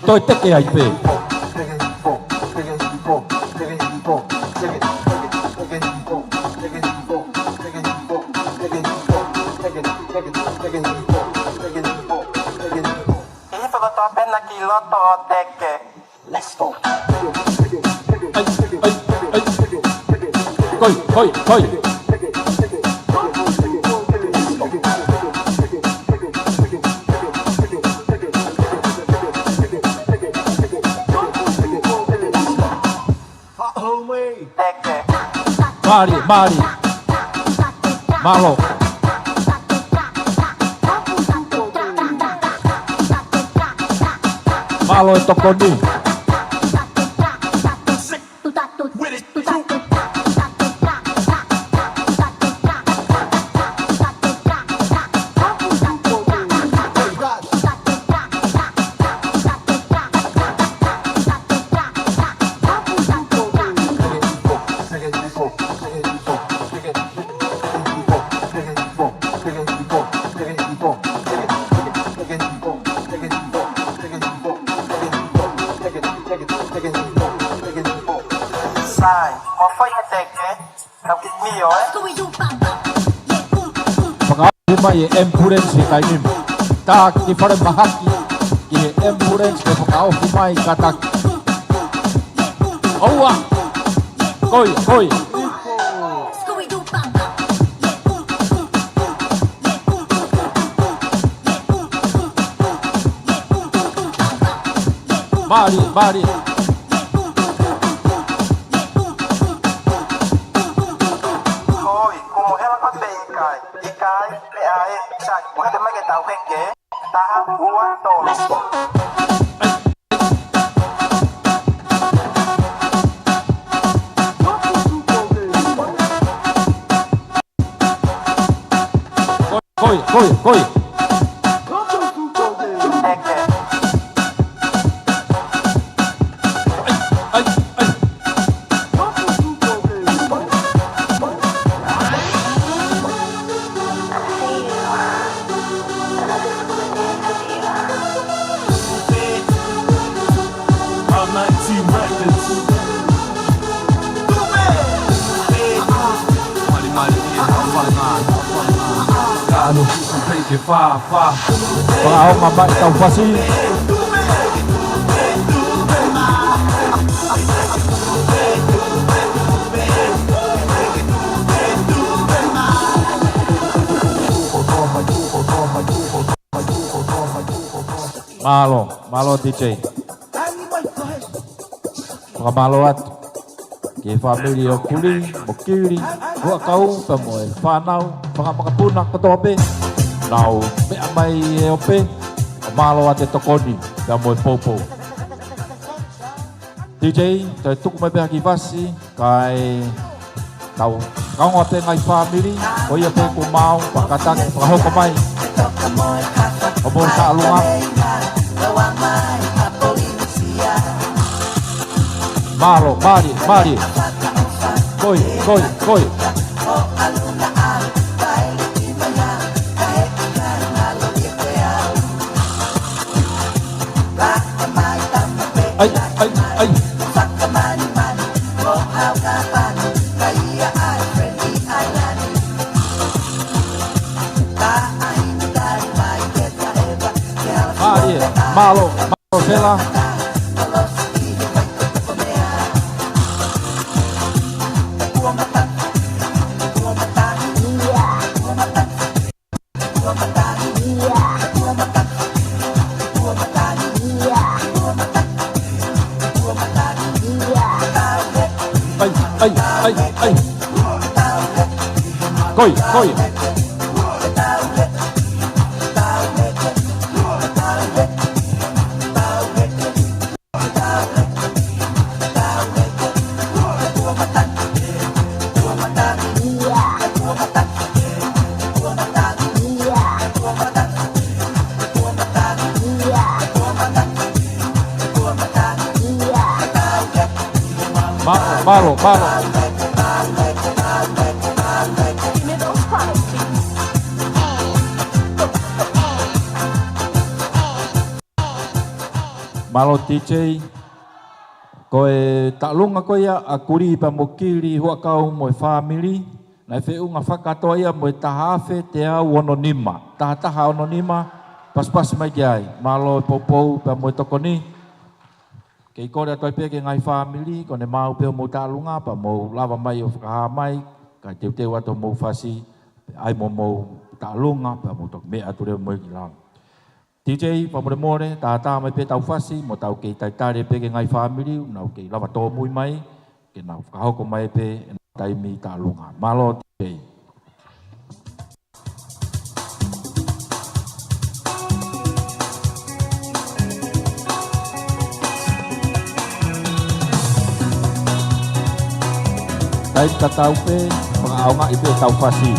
Toe teke ai pē. Ke hifo kotoa pē na ki loto ʻo teke. Let's go. Ai, ai, ai. Koi, koi, koi. Mālie, mālie. Mālō. Mālō e tokoni. Sai, mo fai e teke, kau ki mio, ē? Fakaofi mai e ambulance he taimi ni. Tā ki fale mahaki, ki he ambulance ke fakaofi mai kātaki. ʻOua. Koi, koi. Mālie, mālie. Hoi, kuo mo hela ko te ʻikai, ʻikai, meʻa ē, sai, mo hela mai ke tau heke. Taha, ua, tolu. Koi, koi, koi. Ai, ai, ai. Fakaʻaonga mai ʻetau fasi. Mālō, mālō D J. Fakamālō atu ki he fāmili ʻo Kuli mo Kili Huʻakau, pea mo e fānau, fanga makapuna kotoa pē. Nau meʻa mai e ope, ʻo mālō atu e tokoni, pea mo e poupou. D J, toe tuku mai pē ha kiʻi fasi, kae Tau kaunga pē ngaahi fāmili, ko ia pē kuo maau, pea kātaki, fakahoko mai. Homou taʻalunga. Mālō, mālie, mālie. Koi, koi, koi. ʻAi, ʻai, ʻai. Mālie, mālō, mālō Sela. ʻAi, ʻai, ʻai, ʻai. Koi, koi. Mālō, mālō, mālō. Mālō D J. Ko e taʻalunga ko ia ʻa Kuli pea mo Kili Huʻakau mo e fāmili, naʻe feʻunga fakakātoa ia mo e taha afe teau ono nima, taha taha ono nima, pasipasi mai ki ai. Mālō e poupou pea mo e tokoni. Kei kole atu ai pē ki he ngaahi fāmili, ko ʻene maau pē homou taʻalunga, pea mou lava mai ʻo fakahā mai, kae teuteu atu homou fasi, ʻai mo homou taʻalunga, pea mou toki meʻa atu leva mo ia ki lalo. D J, fakamolemole, tātā mai pē ʻetau fasi, mo tau kei talitali pē ki he ngaahi fāmili, ʻoku nau kei lava tōmui mai, ke nau fakahoko mai pē ʻenau taimi taʻalunga. Mālō D J. Taimi tatau pē, fakaʻaongaʻi pē ʻetau fasi.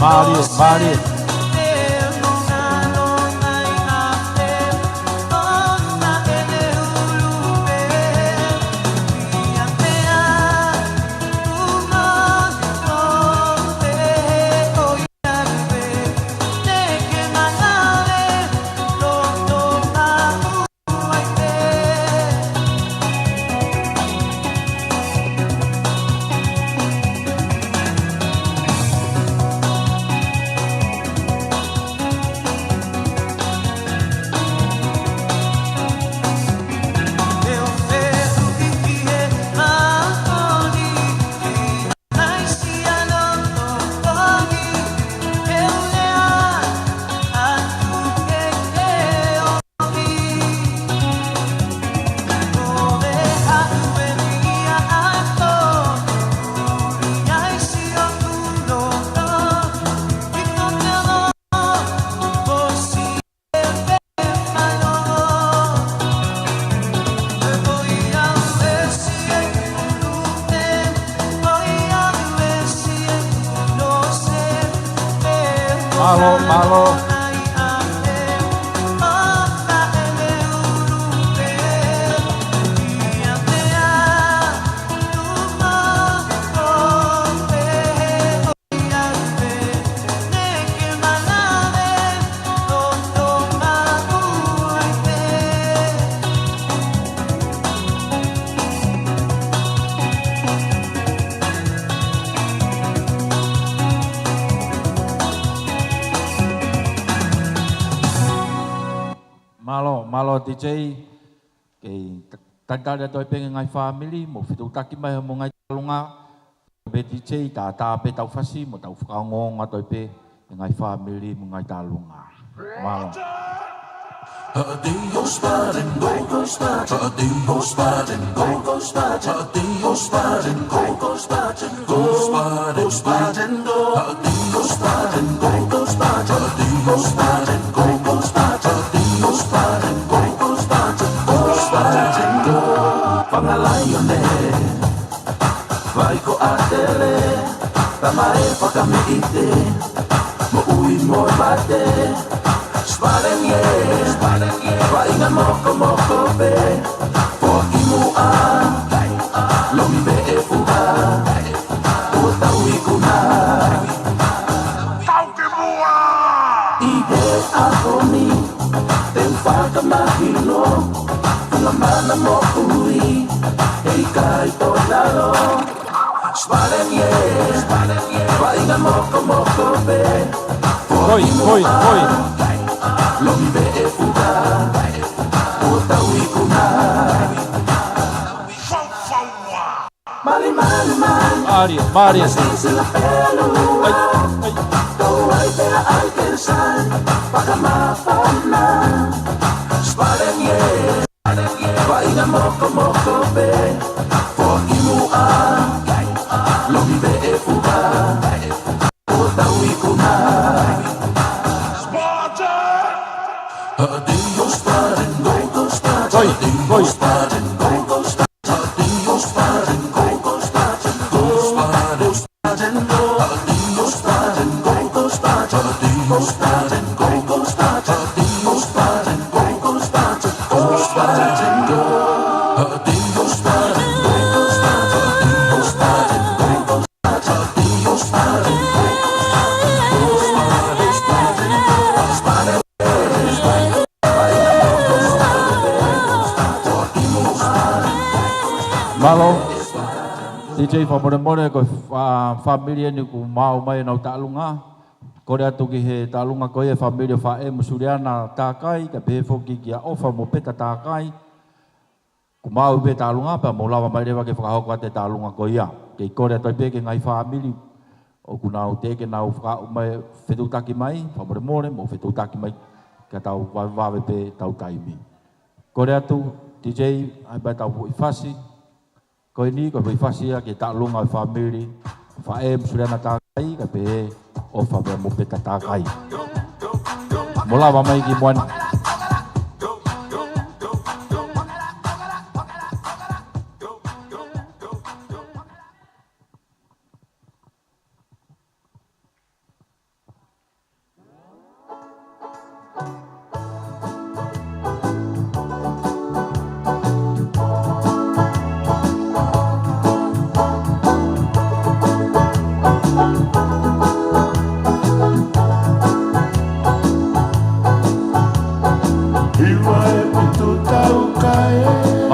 Mālie, mālie. Mālō, mālō. Mālō D J, kei ta-, talitali atu ai pē ki he ngaahi fāmili, mou fetuʻutaki mai mo e ngaahi tālunga, pē D J, tā, tā pē ʻetau fasi, mo tau fakaongoongo atu ai pē ki he ngaahi fāmili mo e ngaahi tālunga. Mālō. Fanga laione, vai ko ʻatele, tama ʻe fakameʻite, moʻui mo e mate. Spaleng, yeah, vaʻinga mokomoko pē, foaki muʻa, lomi veʻe fuka, ʻo tau ikuna. Tau ki muʻa! ʻI he ʻaho ni, te u fakamahino, funga mana moʻui, heʻikai tō lalo. Spaleng, yeah, vaʻinga mokomoko pē, foaki muʻa, lomi veʻe fuka, ʻo tau ikuna. Mali, mali, mali. Mario, Mario. Sisila pelu. Ai, ai. Tau ai pea ai ke sai. Pakamafana. Spaleng, yeah. Vaʻinga mokomoko pē. Foaki muʻa, lomi veʻe fuka, ʻo tau ikuna. Koi, koi. Mālō. D J, fakamolemole, ko e fa-, fāmili eni kuo maʻu mai ʻenau tālunga. Kole atu ki he tālunga ko ia, fāmili ʻo Faʻē mo Suliana Takai, kae pehē foki kia ʻOfa mo Peta Takai. Kuo maʻu pē tālunga, pea mou lava mai leva ke fakahoko atu e tālunga ko ia. Kei kole atu ai pē ki he ngaahi fāmili ʻoku nau teʻeki ke nau fakaʻu mai, fetuʻutaki mai, fakamolemole, mou fetuʻutaki mai, ka tau vavevave pē ʻetau taimi. Kole atu, D J, ʻai mai ʻetau foʻi fasi. Ko eni, ko e foʻi fasi ia ki he tālunga ʻo e fāmili Faʻē mo Suliana Takai, kae pehē ʻOfa pea mo Peta Takai. Mou lava mai ki muʻa ni.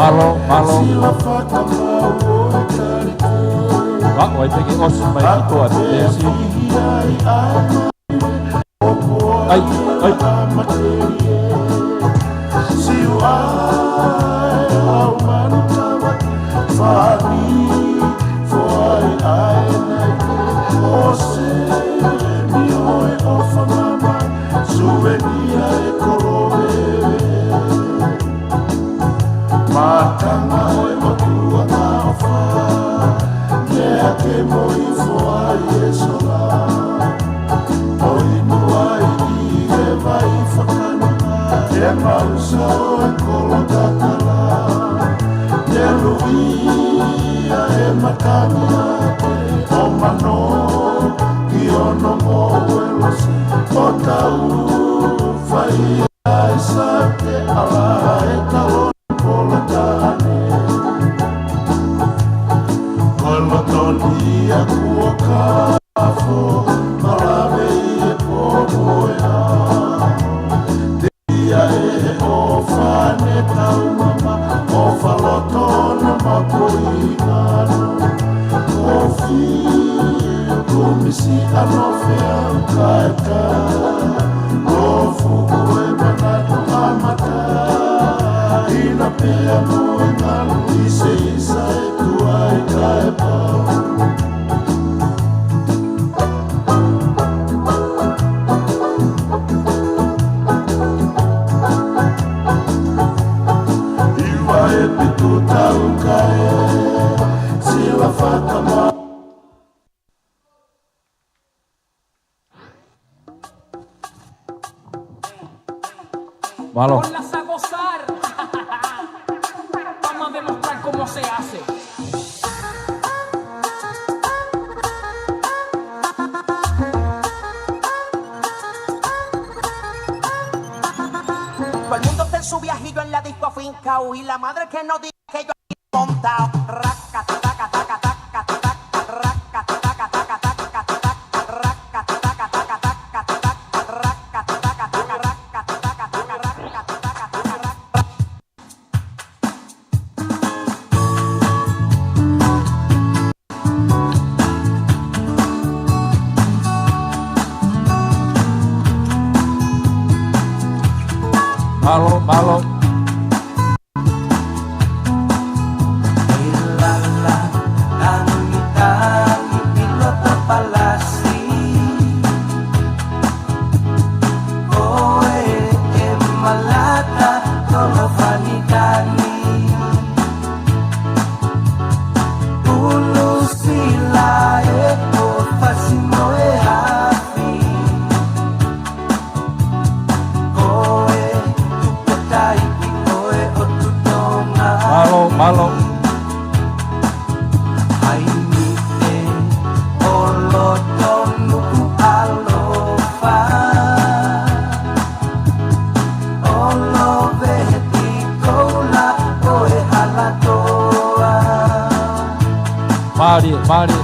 Mālō, mālō. Ka ʻoua ʻe pehē ke ʻosi mai ki tuʻa pē si. Ai, ai. Mākanga ʻo e ʻOtua na ʻofa, meʻa ke mo ifo ai e sola. ʻO inu ai ʻi he vai fakana, ʻe mausa ʻo e kolo tatala. ʻE luia e matanga, ʻo mano ki ono mo e lose, ʻo tau fai ai sa te ala e talo. Ko e loto ni ʻa kuo kafo, malave ʻi he popo ʻa e ʻaho. Te ia ʻe he ʻofa ne taumama, ʻofa loto na makoʻi ano. Kofi, kumisi ano fea kaeka. Kofu ko e manatu ʻa mata. Malo. Ponlas a gozar. Vamos a demostrar cómo se hace. Todo el mundo está en su viajillo en la disco afincao y la madre que no diga que yo aquí montao. Raca, taca, taca, taca, taca, raca, taca, taca, taca, taca, raca, taca, taca, taca, taca, raca, taca, taca, taca, raca, taca, taca, taca, raca, taca, taca, taca, raca. Malo, malo. Malo, malo. Mālie, mālie.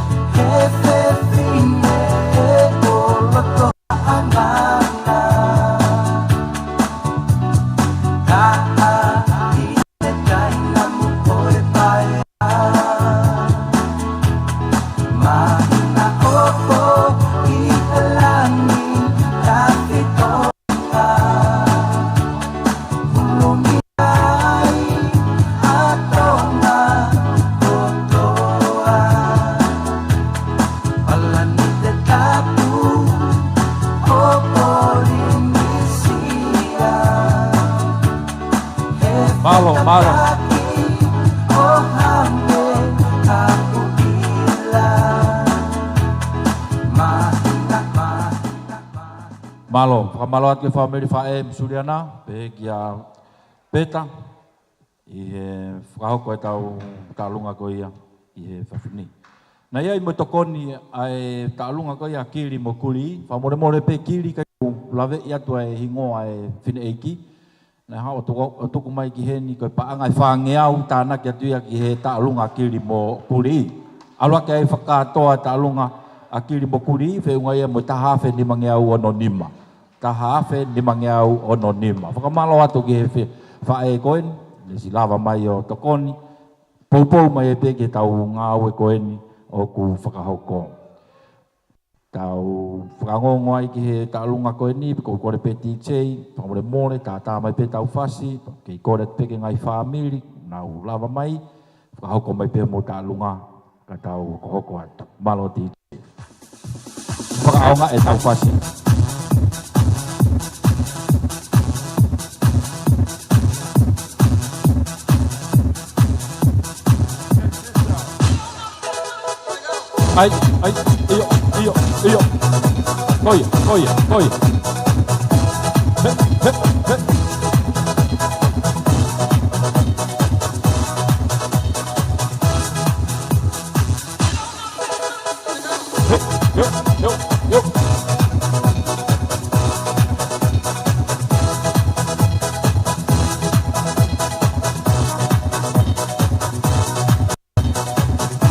Malo, malo. Malo, fakamalo atu ki he fāmili faʻē mo Suliana, pehē kia Peta, ʻi he fakahoko ʻetau taʻalunga ko ia ʻi he efiafi ni. Naʻe ʻi ai mo e tokoni ʻa e taʻalunga ko ia ʻa Kili mo Kuli, fakamolemole pē Kili ka u laveʻi atu ʻa e hingoa ʻa e fineʻeiki. Naʻe haʻu ʻo tuku, ʻo tuku mai ki heni ko e paʻanga ʻe fāngeau tānaki atu ia ki he taʻalunga ʻa Kili mo Kuli. ʻAlu hake ai fakakātoa taʻalunga ʻa Kili mo Kuli, feʻunga ia mo e taha afe nimangeau ono nima. Taha afe nimangeau ono nima. Fakamalo atu ki he fe-, faʻē ko eni, naʻe siʻi lava mai ʻo tokoni. Poupou mai pē ki heʻetau ngāue ko eni ʻoku fakahoko. Tau fakaongoongo ai ki he taʻalunga ko eni, pea ʻoku ou kole pē D J, fakamolemole, tātā mai pē ʻetau fasi, kei kole atu pē ki he ngaahi fāmili, nau lava mai, fakahoko mai pē homou taʻalunga, ka tau hokohoko atu. Malo D J. Fakaʻaongaʻi ʻetau fasi. ʻAi, ʻai, ʻio, ʻio, ʻio. Ko ia, ko ia, ko ia. He, he, he. He, he, he, he.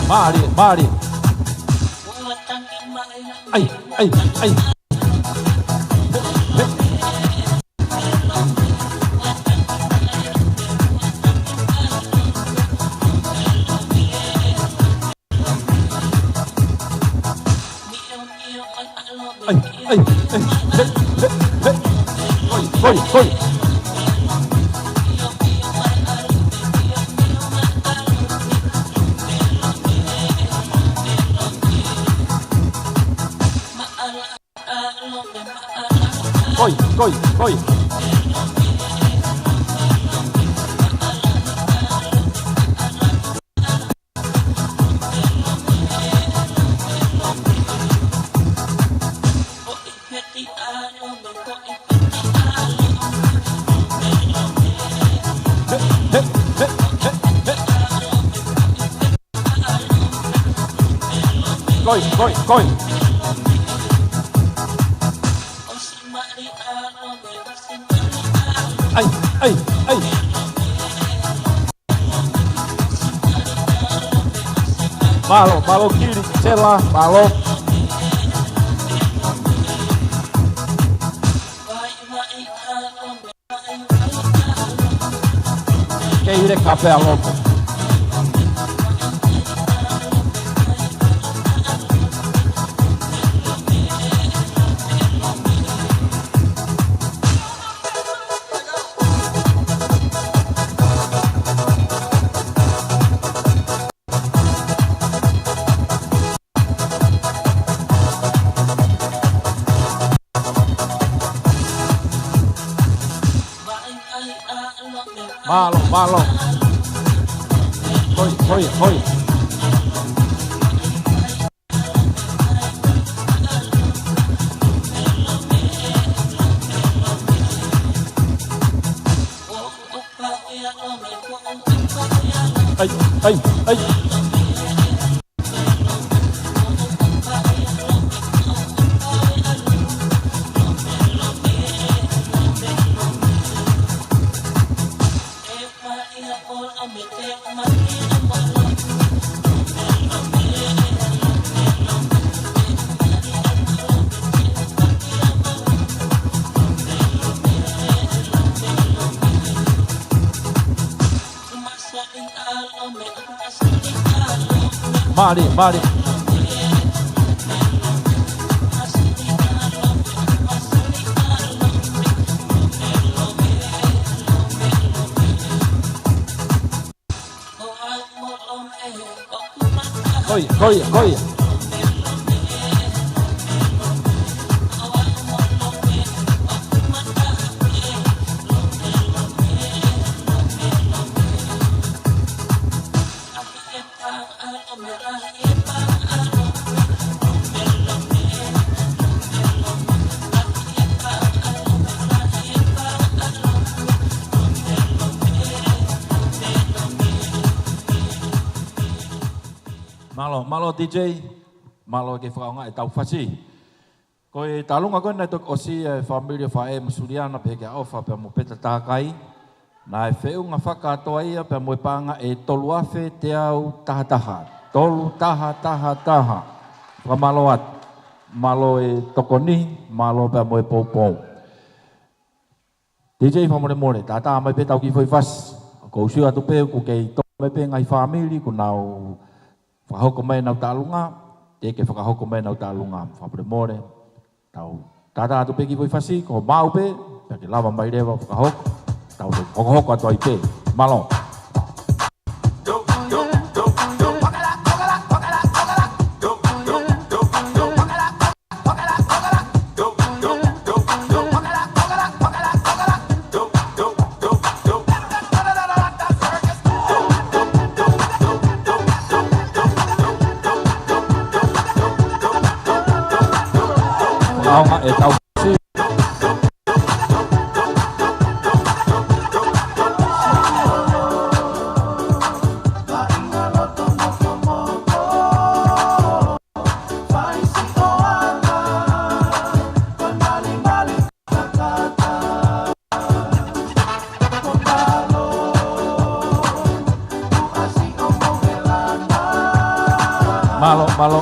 Mālie, mālie. ʻAi, ʻai, ʻai. ʻAi, ʻai, ʻai, he, he, he. Hoi, hoi, hoi. Koi, koi, koi. He, he, he, he, he. Koi, koi, koi. ʻAi, ʻai, ʻai. Mālō, mālō Kili, Tela, mālō. Kei hile kape a lopo. Mālō, mālō. Hoi, hoi, hoi. ʻAi, ʻai, ʻai. Mālie, mālie. Hoi, hoi, hoi. Mālō, mālō D J, mālō ki he fakaʻaongaʻi ʻetau fasi. Ko e taʻalunga ko ena naʻe toki ʻosi e fāmili ʻo Faʻē mo Suliana pehē kia ʻOfa pea mo Peta Takai. Naʻe feʻunga fakakātoa ia pea mo e paʻanga ʻe tolu afe teau taha taha. Tolu taha taha taha. Fakamālō atu. Mālō e tokoni, mālō pea mo e poupou. D J fakamolemole, tātā mai pē ʻetau kiʻi foʻi fasi. ʻOku ou sio atu pē ʻoku kei tō mai pē ngaahi fāmili, kuo nau fakahoko mai ʻenau taʻalunga, teʻeki ke fakahoko mai ʻenau taʻalunga, fakamolemole. Tau tātā atu pē kiʻi foʻi fasi, ko e maʻu pē, pea ke lava mai leva ʻo fakahoko, tau hokohoko atu ai pē. Mālō. ʻAonga ʻetau Mālō, mālō.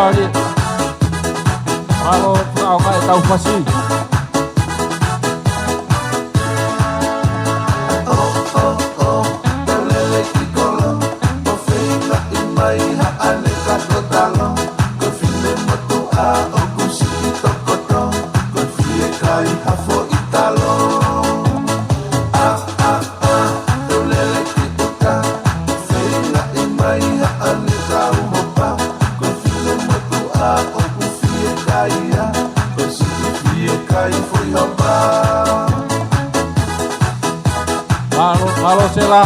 Mālō, fakaʻaongaʻi ʻetau fasi. Mālō, mālō Sela.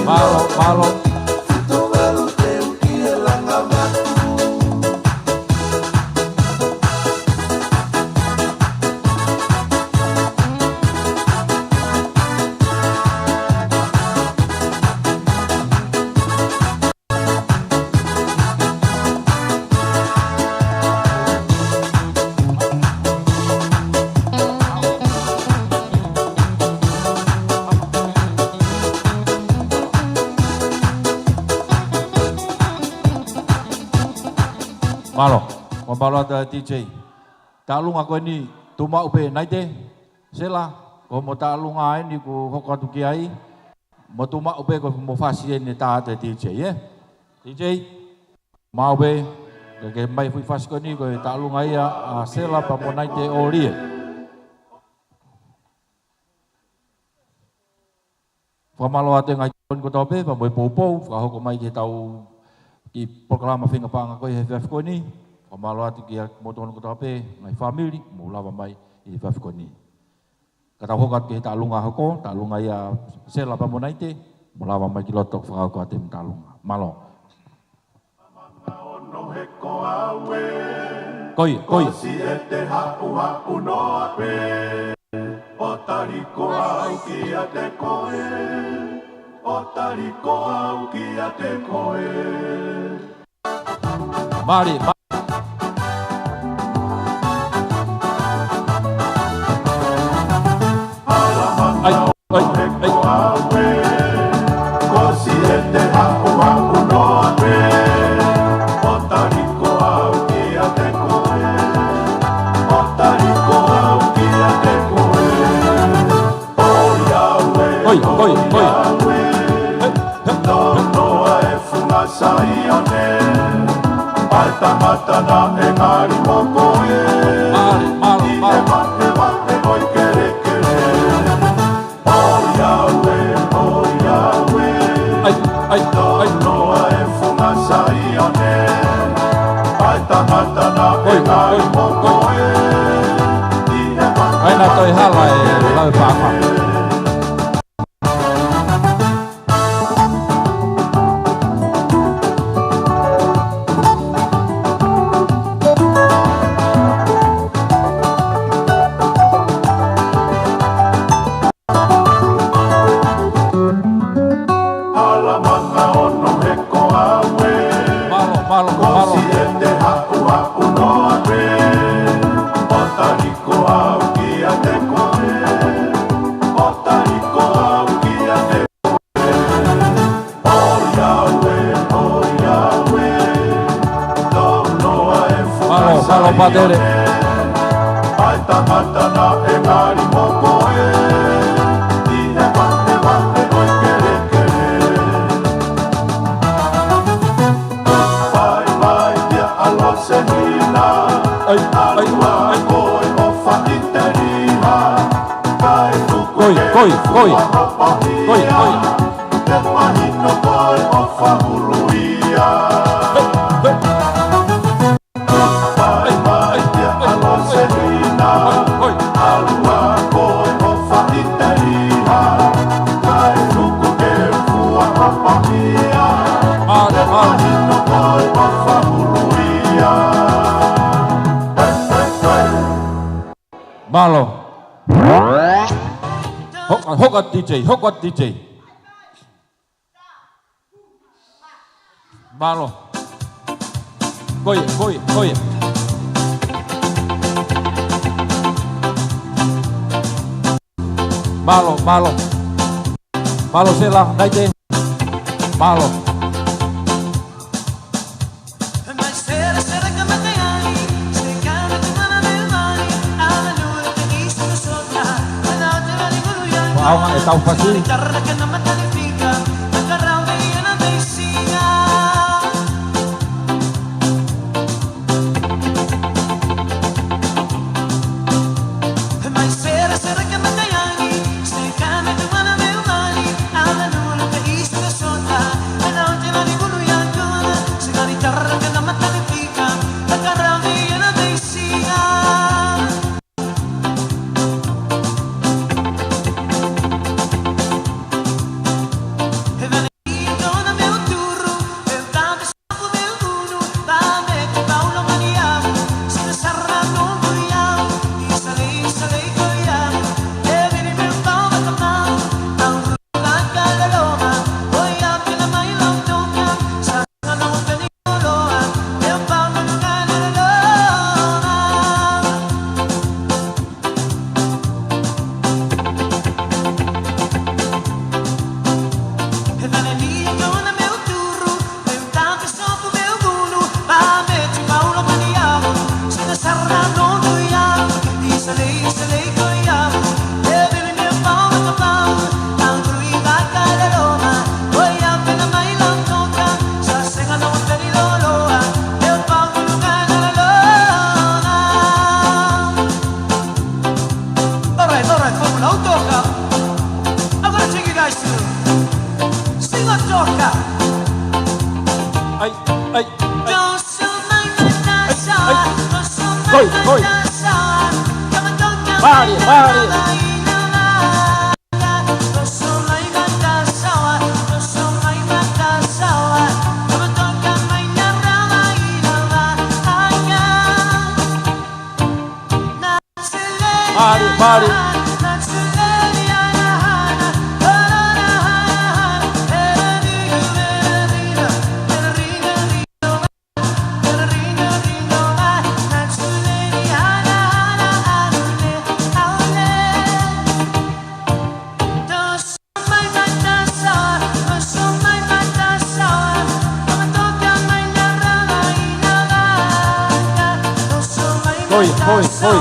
Mālō, mālō. Mālō, ʻoku mālō atu e D J. Taʻalunga ko eni, tuʻu maʻu pē Naite, Sela, ko hoʻomo taʻalunga eni kuo hoko atu ki ai. Mo tuʻu maʻu pē ko hoʻomo fasi eni ʻe tā atu e D J, ē? D J, maʻu pē, ke ke ʻomai e foʻi fasi ko eni ko e taʻalunga ia ʻa Sela pea mo Naite ʻOlie. Fakamālō atu e ngaahi tokoni kotoa pē, pea mo e poupou, fakahoko mai ki heʻetau kiʻi polokalama feinga paʻanga ko ē he efiafi ko eni. Fakamālō atu kia kimoutolu kotoa pē, ngaahi fāmili, mou lava mai he efiafi ko eni. Ka tau hoko atu ki he taʻalunga hoko, taʻalunga ia Sela pea mo Naite, mou lava mai ki loto ke fakahoko atu e taʻalunga. Mālō. Ko ia, ko ia. Mālie, mā-, ʻai, ʻai, ʻai. Ko ia, ko ia, ko ia. He, he, he. Saione, ʻa e tangata naʻe ngali mo koe. Mālō, mālō, mālō. ʻI he vahevahe ʻo e kelekele. ʻOiauē, ʻoiauē. ʻAi, ʻai, ʻai. Noa e funga Saione, ʻa e tangata naʻe ngali mo koe. ʻI he vahevahe ʻo e kelekele. ʻAi, naʻa toe hala e lau e paʻanga. Mālō, mālō, mālō. Mālō, mālō, Pātele. ʻAi, ʻai, ʻai. Koi, koi, koi. Koi, koi. He, he. Oi, oi, oi, oi. Mālō. Hoko, hoko atu D J, hoko atu D J. Mālō. Ko ia, ko ia, ko ia. Mālō, mālō. Mālō Sela, Naite. Mālō. Ko e ʻaonga ʻetau fasi. All right, all right, Fórmula, um toka. I'm gonna take you guys through. Sing a toka. Ai, ai, ai. Ai, ai. Hoi, hoi. Mālie, mālie. Mālie, mālie. Hoi, hoi, hoi.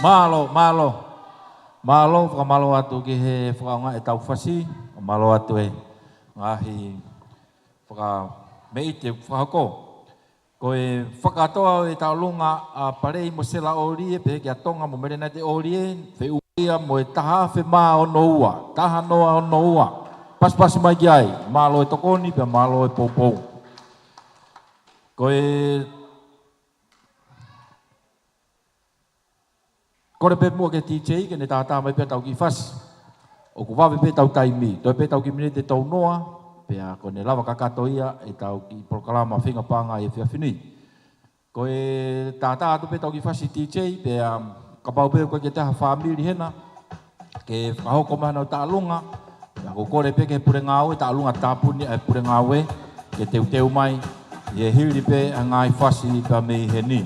Mālō, mālō. Mālō, fakamālō atu ki he fakaʻaongaʻi ʻetau fasi. Mālō atu e ngaahi fakameʻite fakahoko. Ko e fakakātoa ʻo e taʻolunga ʻa Palei mo Sela ʻOlie, pehē kia Tonga mo Mele Naite ʻOlie, feʻunga ia mo e taha afe mā ono ua, taha noa ono ua. Pasipasi mai ki ai, mālō e tokoni, pea mālō e poupou. Ko e kole pē muʻa ki he D J, ke ne tātā mai pē ʻetau kiʻi fasi. ʻOku vave pē ʻetau taimi, toe pē ʻetau kiʻi miniti ʻe tolu noa, pea ko ʻene lava kakato ia ʻetau kiʻi polokalama feinga paʻanga ʻi he efiafi ni. Ko e tātā atu pē ʻetau kiʻi fasi D J, pea kapau pē ʻoku ʻikai ke ʻi ai ha fāmili hena ke fakahoko mai haʻanau taʻolunga, pea ʻoku kole pē ki he pule ngāue, taʻolunga tāpuni ʻa e pule ngāue, ke teuteu mai, ʻi he hili pē ʻa e ngaahi fasi pea mei heni.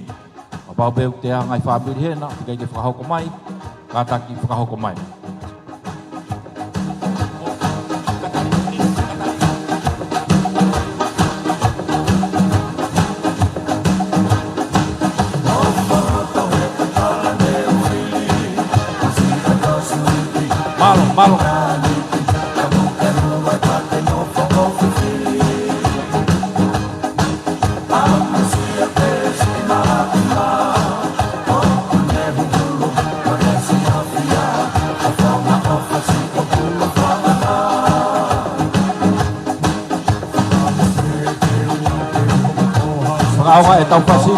Kapau pē ʻoku ʻi ai ha ngaahi fāmili hena ʻoku ʻikai ke fakahoko mai, kātaki fakahoko mai. Mālō, mālō. ʻAonga ʻetau fasi.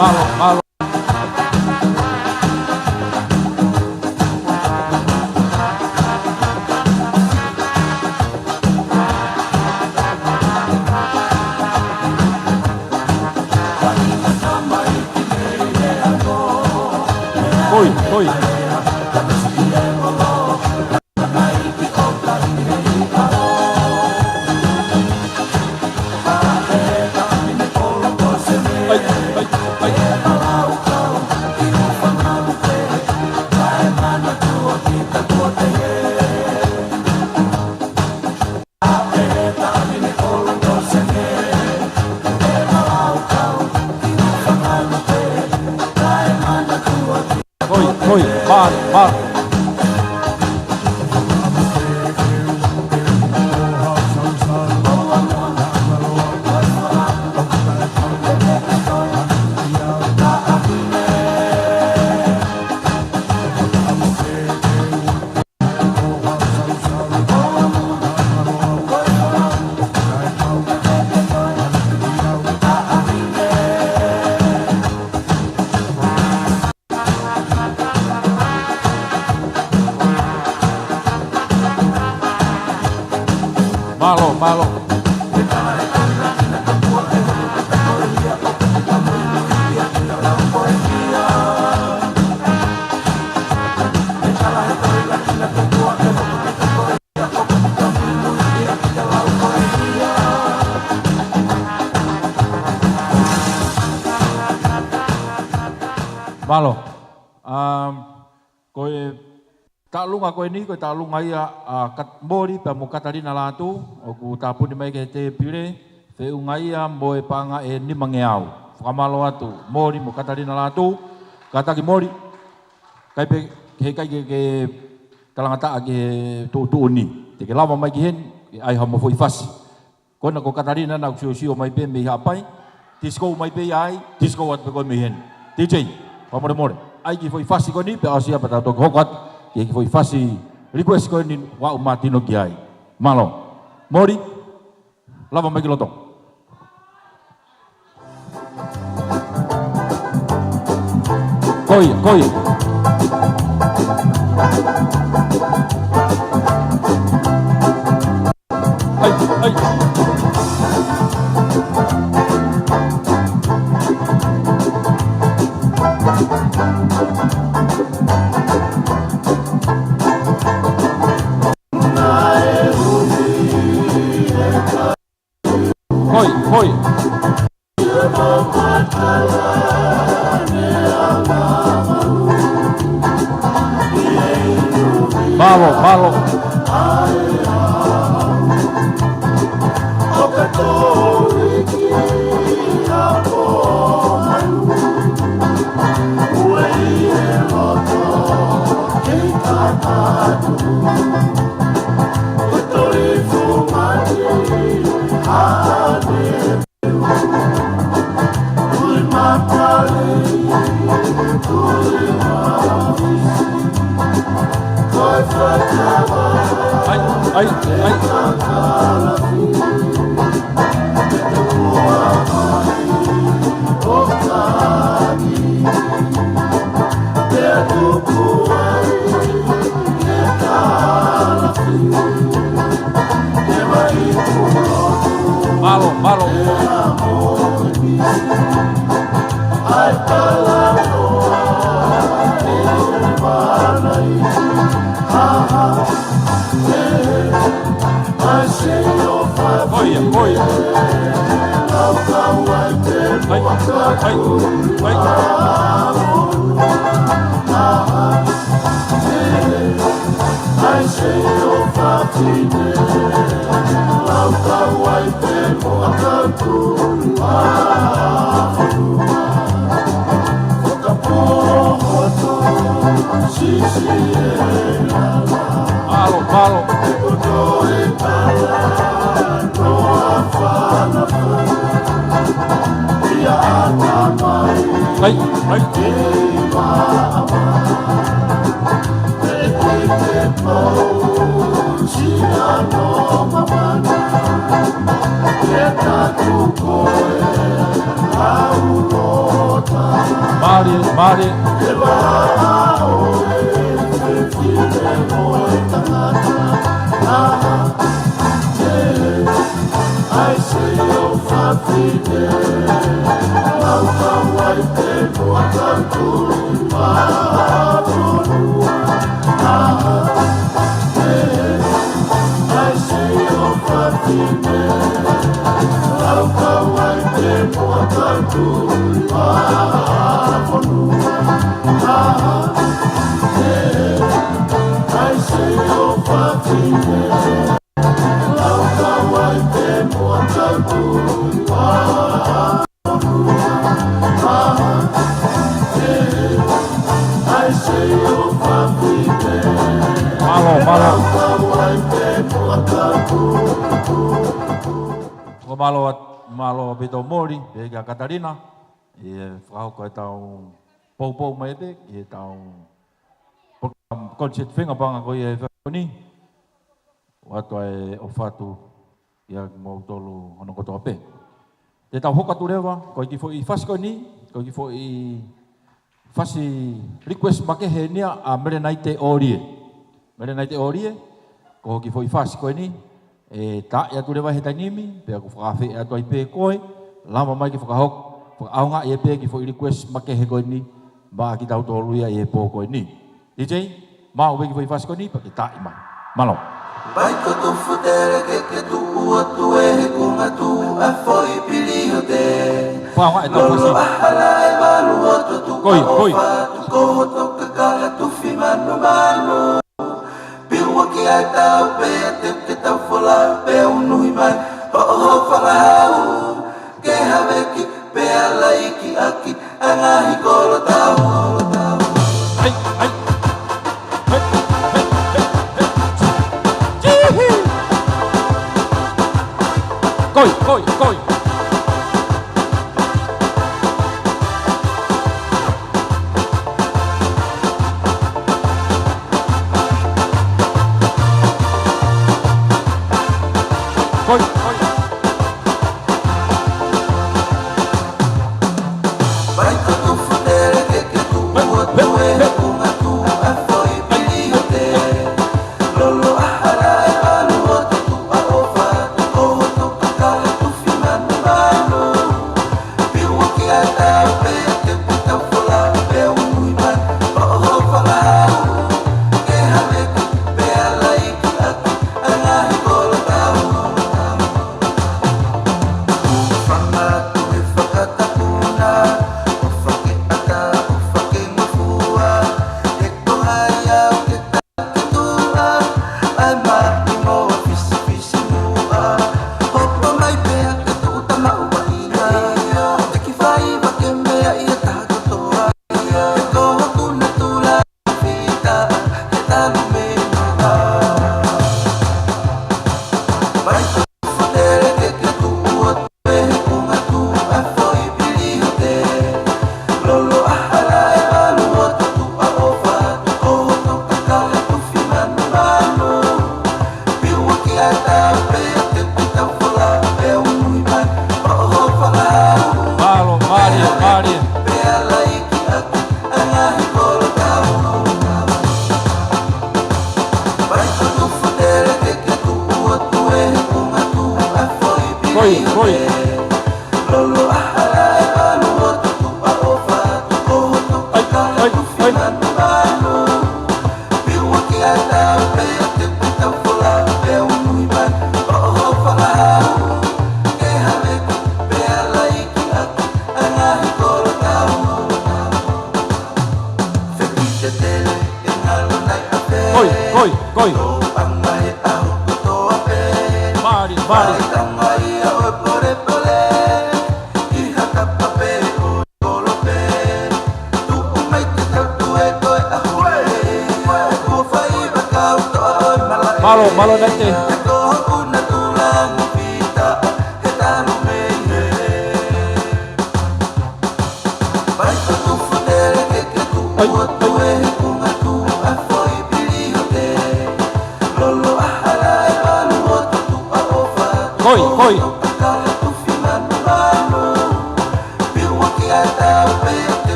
Mālō, mālō. Hoi, hoi. Hoi, hoi, mālō, mālō. Mālō, mālō. Mālō. Um, ko e taʻalunga ko eni, ko e taʻalunga ia ʻa Kat-, Moli pea mo Katalina Lātū, ʻoku tāpuni mai ki he tēpile, feʻunga ia mo e paʻanga ʻe nimangeau. Fakamālō atu, Moli mo Katalina Lātū, kātaki Moli, ʻikai pē, heʻikai ke, ke talangataʻa ki he tuʻutuʻuni. Te ke lava mai ki heni, ʻai haʻamo foʻi fasi. Ko ena ko Katalina naʻa ku siosio mai pē mei Haʻapai. Tisiko mai pē ia ai, tisiko atu pē koe mei heni. T J, fakamolemole. ʻAi kiʻi foʻi fasi ko eni, pea ʻosi ia pea tau toki hoko atu ki he kiʻi foʻi fasi request ko eni ʻoku ou mātino ki ai. Mālō. Moli, lava mai ki loto. Ko ia, ko ia. ʻAi, ʻai. Hoi, hoi. Mālō, mālō. ʻAi, ʻai, ʻai. Mālō, mālō. Ko ia, ko ia. ʻAi, ʻai, ʻai. Mālie, mālie. Mālō, mālō. Ko mālō ʻa, mālō ʻaupito Moli, pea kia Katalina, ʻi he fakahoko ʻetau poupou mai ʻetau polokalama concert fengāpanga ko ia he efiafi ni. ʻOatu ʻa e ʻofa atu kiate kimoutolu hono kotoa pē. Te tau hoko atu leva, ko e kiʻi foʻi fasi ko eni, ko e kiʻi foʻi fasi request makehe eni ia ʻa Melenaite ʻOlie. Melenaite ʻOlie, ko e kiʻi foʻi fasi ko eni, ʻe taaʻi atu leva he taimi ni, pea ʻoku ou fakaafeʻi atu ai pē koe, lava mai ke fakahoko, fakaʻaongaʻi pē kiʻi foʻi request makehe ko eni, maʻa kitautolu ia ʻi he pō ko eni. DJ, maʻu pē kiʻi foʻi fasi ko eni, pea ke taaʻi mai. Mālō. Pai ko tufu teleke ke tuʻu atu ʻe he kunga tuʻu ʻa foʻi pili ʻo te. Fakaʻaongaʻi ʻetau fasi. Lolo ʻahala ʻe valu ʻo tuʻu. Koi, koi. Ko hoto kakala tufi manumanu. Piu ʻaki ʻa e tau pē ʻa te ke tau folau pē unuhi mai. Hoʻo hōfangahau ke haveki pea laiki ʻaki ʻa e ngaahi kolo tau. Ai, ai. Hei, hei, hei, hei. Tihi. Koi, koi, koi. Koi, koi. Mālō, mālō, mālō. Koi, koi. Ai, ai, ai. Koi, koi, koi. Mālie, mālie. Mālō, mālō Naite. Koi, koi.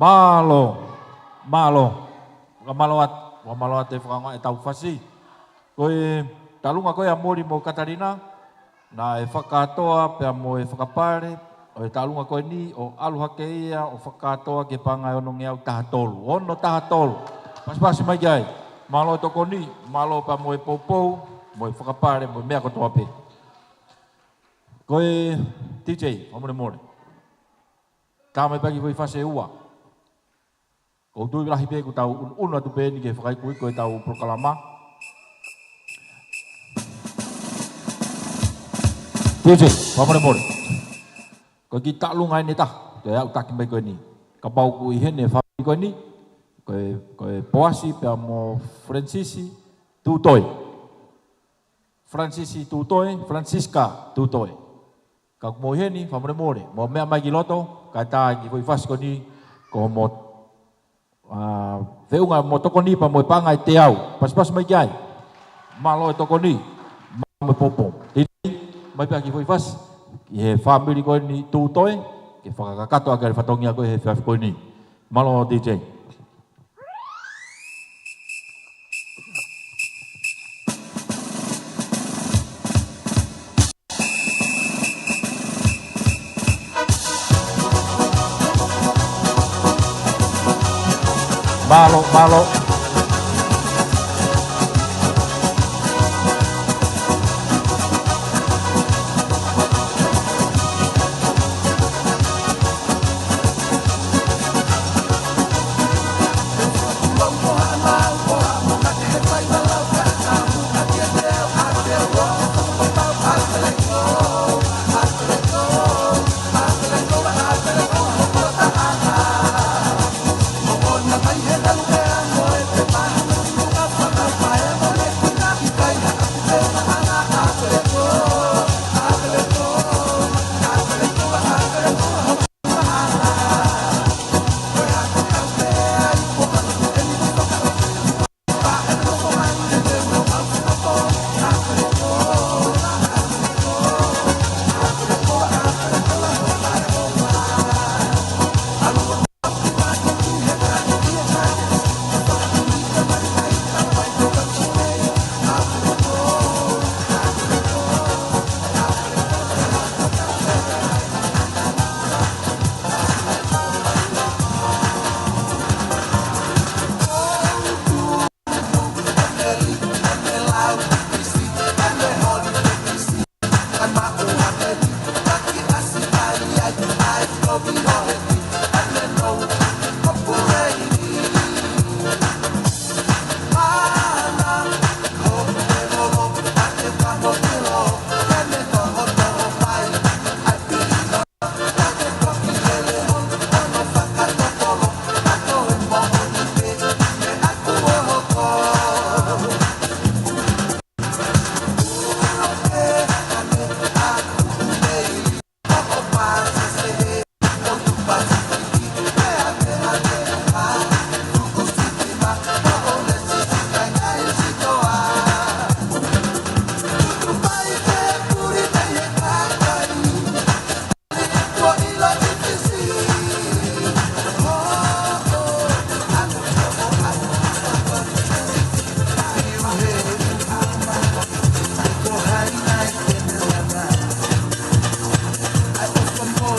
Mālō, mālō. Fakamālō atu, fakamālō atu e fakaongo e tau fasi. Ko e taʻalunga ko ia ʻa Moli mo Katalina, naʻe fakakātoa pea mo e fakapale ʻo e taʻalunga ko eni ʻo ʻalu hake ia ʻo fakakātoa ki he paʻanga ʻe onongeau taha tolu. Ono taha tolu. Pasipasi mai ki ai. Mālō e tokoni, mālō pea mo e poupou, mo e fakapale, mo e meʻa kotoa pē. Ko e D J, fakamolemole. Tā mai pē ki he foʻi fasi ʻe ua. ʻOku ou tui lahi pē kuo tau ʻunuʻunu atu pē eni ki he fakaikuiku e tau polokalama. D J, fakamolemole. Ko e kiʻi taʻalunga eni ʻe taha, te u ʻai atu taki mai ko eni. Kapau ʻoku ʻi heni e fāmili ko eni, ko e, ko e Poasi pea mo Francis Tutoe. Francis Tutoe, Francisca Tutoe. Ka ʻoku mou ʻi heni, fakamolemole. Mou meʻa mai ki loto, kae tā ki he foʻi fasi ko eni, ko hoʻomo, ā, feʻunga mo tokoni pea mo e paʻanga ʻe teau. Pasipasi mai ki ai. Mālō e tokoni, mālō mo e poupou. Titi, mai pē ki he foʻi fasi, ki he fāmili ko eni Tutoe, ke fakakakato ʻaki e fatongia ko ē he efiafi ko eni. Mālō D J. Mālō, mālō.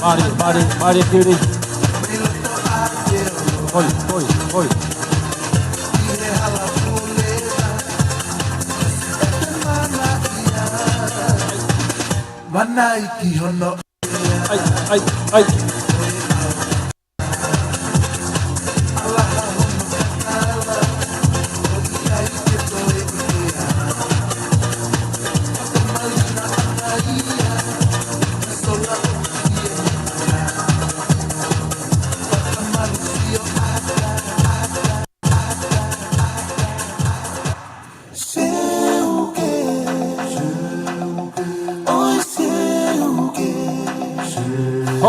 Mālie, mālie, mālie Kiri. Hoi, hoi, hoi. Mana i ki hono. ʻAi, ʻai, ʻai.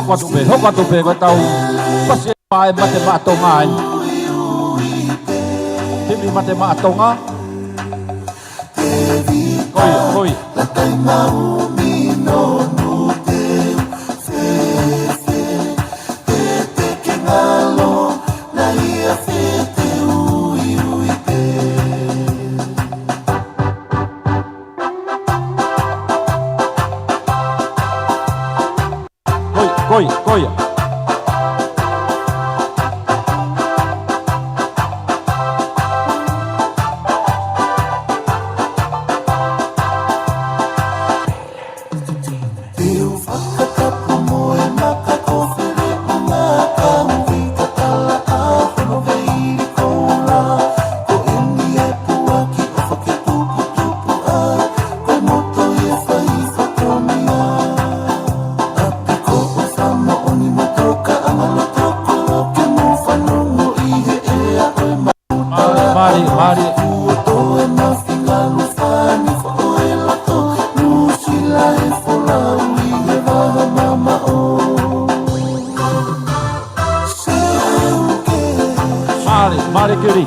Hoko atu pē, hoko atu pē, ko e tau fasi ʻe fā ʻa e Mate Maʻa Tonga ai. Timi Mate Maʻa Tonga. Ko ia, ko ia. Ko ia, ko ia, ko ia. Mālie, mālie, mālie. Mālie, mālie Kili.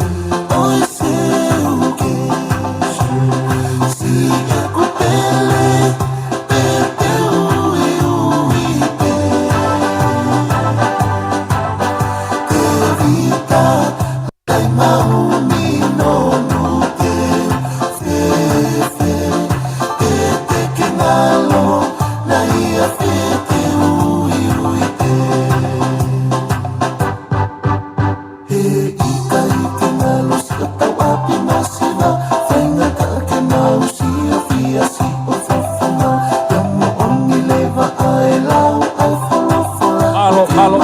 Mālō, mālō.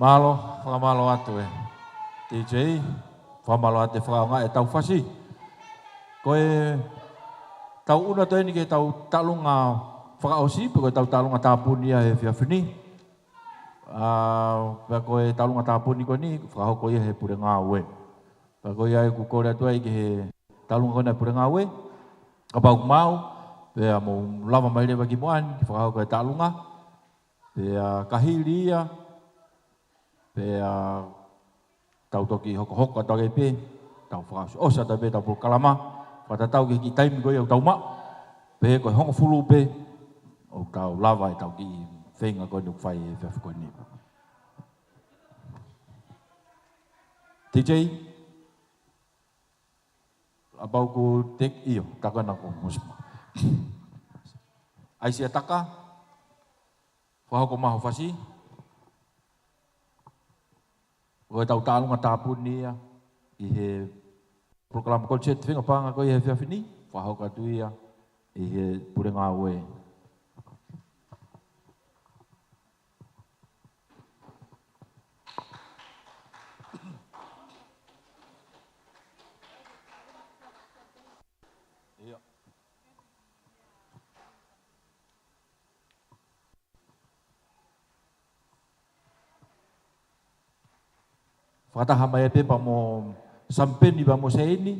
Mālō, fakamālō atu e D J, fakamālō atu e fakaʻaongaʻi e tau fasi. Ko e tau ʻunu atu eni ki he tau taʻalonga fakaʻosi, pe ko e tau taʻalonga tāpuni ia he efiafi ni. Ā, pea ko e taʻalonga tāpuni ko eni, fakahoko ia he Pule Ngāue. Pea ko ia ʻoku kole atu ai ki he taʻalonga ko ena Pule Ngāue, kapau ʻoku maau, pea mou lava mai leva ki muʻa ni, fakahoko e taʻalonga, pea ka hili ia, pea tau toki hokohoko atu ai pē, tau fakaʻosi, ʻosi atu pē tau polokalama, fakatatau ki he kiʻi taimi ko ia ʻoku tau maʻu, pea ko e hongofulu pē, ʻoku tau lava e tau kiʻi feinga ko eni ʻoku fai he efiafi ko eni. D J, kapau ʻoku take, ʻio, tā ko ena ko Musma. ʻAisi ʻa Taka, fakahoko mai ho fasi. Ko e tau taʻalonga tāpuni ia ʻi he polokalama concert fenga paʻanga ko ia he efiafi ni, fakahoko atu ia ʻi he Pule Ngāue. ʻIo. Fakataha mai pē pea mo Sampeni pea mo Seini,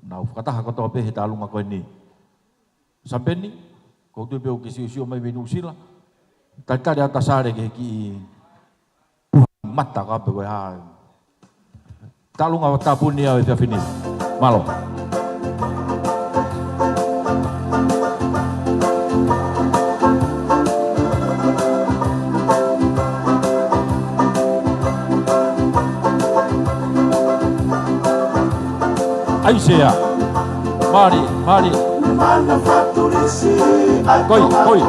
nau fakataha kotoa pē he taʻalonga ko eni. Sampeni, ʻoku ou tui pē ʻoku ke siosio mai mei Nuʻusila. Talitali atu ʻa Sale ki he kiʻi puha mata ka pe ko e hā. Taʻalonga tāpuni ia he efiafi ni. Mālō. Aisea. Mali, mali. Koi, koi.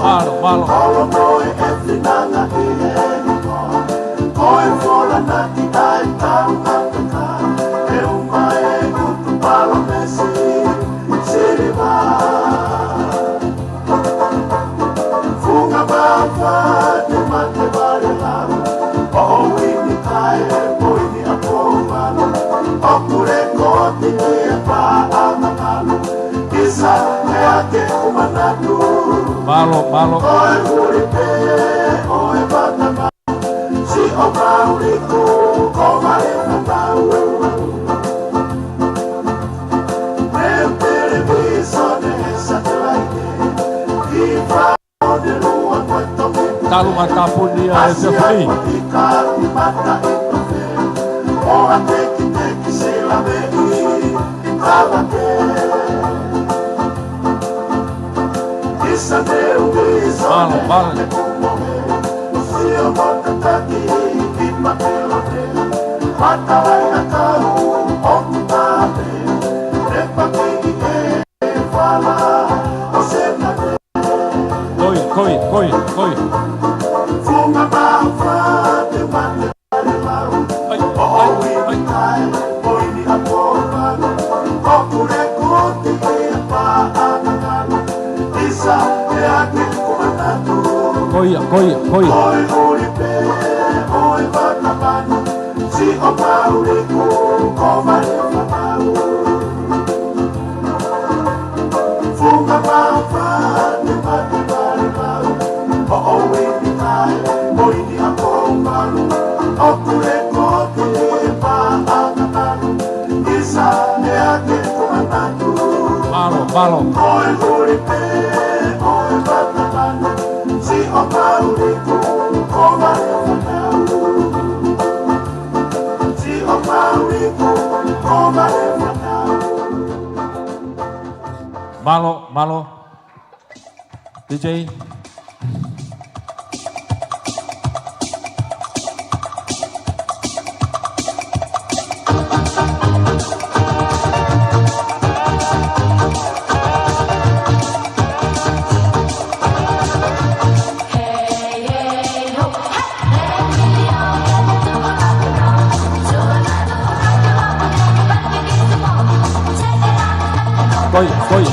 Mālō, mālō. Mālō, mālō. Talu ngā tāpuni ʻa e Jeffrey. Mālō, mālō. Koi, koi, koi, koi. Ai, ai, ai. Ko ia, ko ia, ko ia. Mālō, mālō. Mālō, mālō. D J. Koi, koi.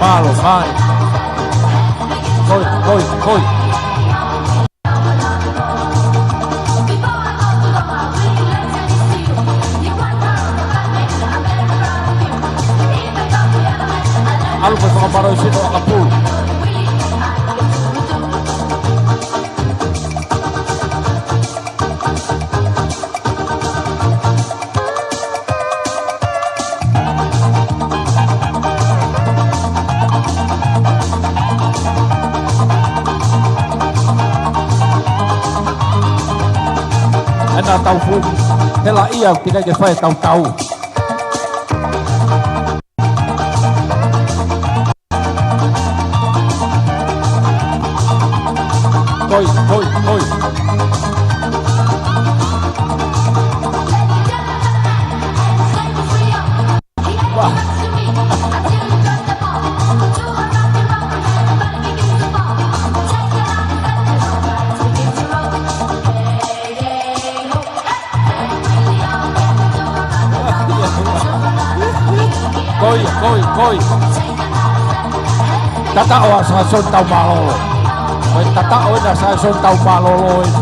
Mālō, mālō. Koi, koi, koi. ʻAlu ko e fakamālō ʻi sino ʻakapulu. ʻEna tau fuʻu hela ia, ʻoku ʻikai ke fai e tautau. Koi, koi, koi. Wā. Koi, koi, koi. Tata ʻo ʻAsasoni tau mālōlō. Koi, Tataʻo ena, Saisoni, tau mālōlō ena.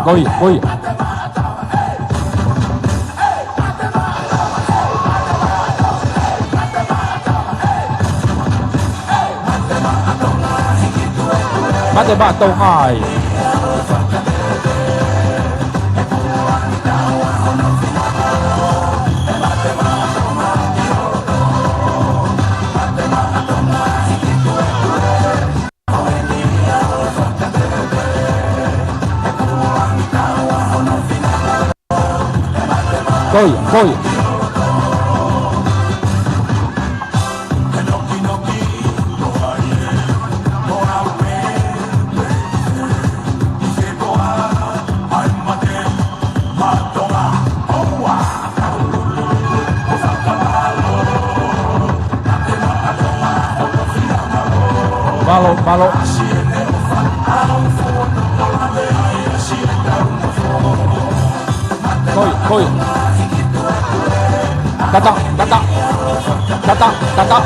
Ko ia, ko ia. Mate Maʻa Tonga ai. Ko ia, ko ia. Mālō, mālō. Koi, koi. Tata, tata. Tata, tata.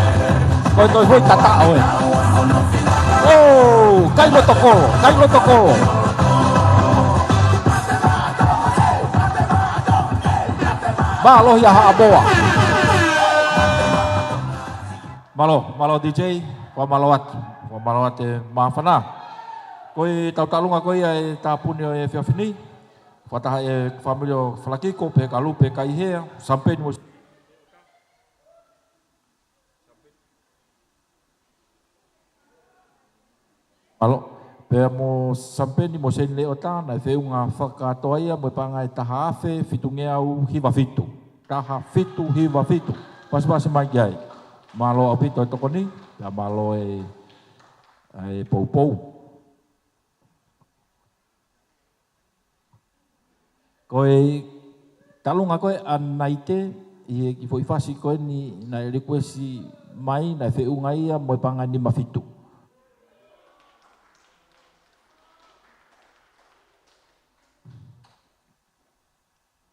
Koi, koi, koi, tata, ʻoe. ʻOu, kai loto kolo, kai loto kolo. Mālō ia Haʻamoa. Mālō, mālō D J, fakamālō atu, fakamālō atu e māfana. Ko e tau taʻalunga ko ia e tāpuni ʻo e efiafi ni. Fakataha e fāmili ʻo Falakiko, pehē kia Lupe Kaihea, sampeni mo Mālō, pea mo sampeni mo seni leʻo tā, naʻe feʻunga fakakātoa ia mo e paʻanga ʻe taha afe fitungeau hiva fitu. Taha fitu hiva fitu. Pasipasi mai ki ai. Mālō ʻaupito e tokoni, pea mālō e, e poupou. Ko e taʻalunga ko ē ʻa Naite, ʻi he kiʻi foʻi fasi ko eni naʻe likuesi mai, naʻe feʻunga ia mo e paʻanga ʻe nima fitu.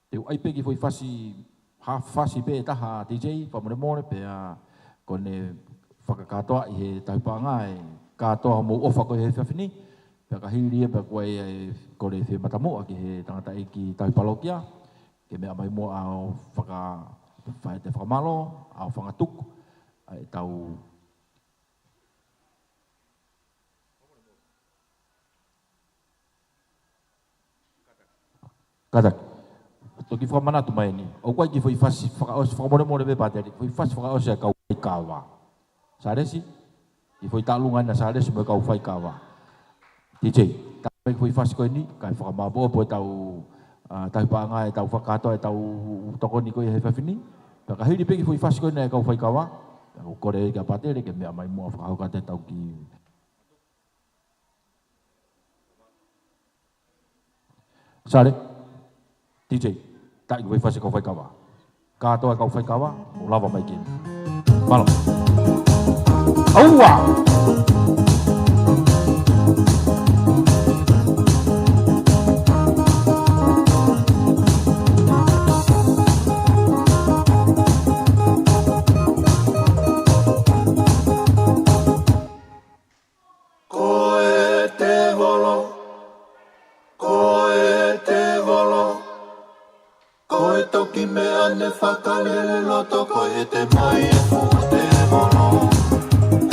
Te u ʻai pē kiʻi foʻi fasi, hā fasi pē ʻe taha D J, fakamolemole, pea ko ʻene fakakātoaʻi he tauhi paʻanga e kātoa hoʻomou ʻofa ko ē he efiafi ni, pea ka hili ia pea kuo ʻai e kole fie matamuʻa ki he tangataʻeiki tauhi palokia, ke meʻa mai muʻa ʻo faka-, fai ʻete fakamālō, ʻo fakatuku ʻa ʻetau Kātaki. Toki fakamanatu mai eni. ʻOku ʻai kiʻi foʻi fasi fakaʻosi, fakamolemole pē Pātele, foʻi fasi fakaʻosi ʻa e kau faikava. Sālesi, kiʻi foʻi taʻalunga ena Sālesi mo e kau faikava. D J, tā mai kiʻi foʻi fasi ko eni, kae fakamāʻopoʻopo ʻetau, ā, tauhi paʻanga ʻetau fakakātoa ʻetau tokoni ko ia he efiafi ni. Pea ka hili pē kiʻi foʻi fasi ko ena e kau faikava, pea ʻoku kole kia Pātele ke meʻa mai muʻa ʻo fakahoko atu ʻetau kiʻi Sale, D J, tā kiʻi foʻi fasi kau faikava. Kātoa kau faikava, mou lava mai ki ai. Mālō. ʻAua! Ko e tēvolo, ko e tēvolo, ko e toki meʻa ne fakalele loto ko e ʻete mai e fuʻu tēvolo.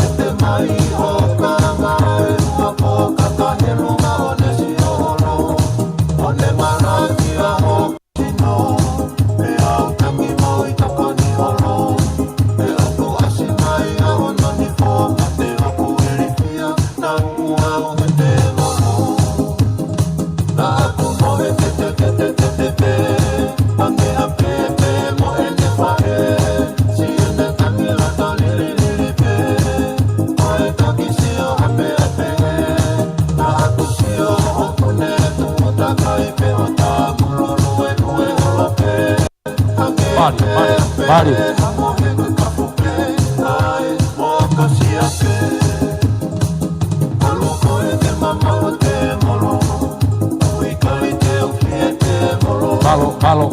ʻEte mai ʻo ka ngāue ua pō kata he lunga ʻo ne siolo. Mālō, mālō.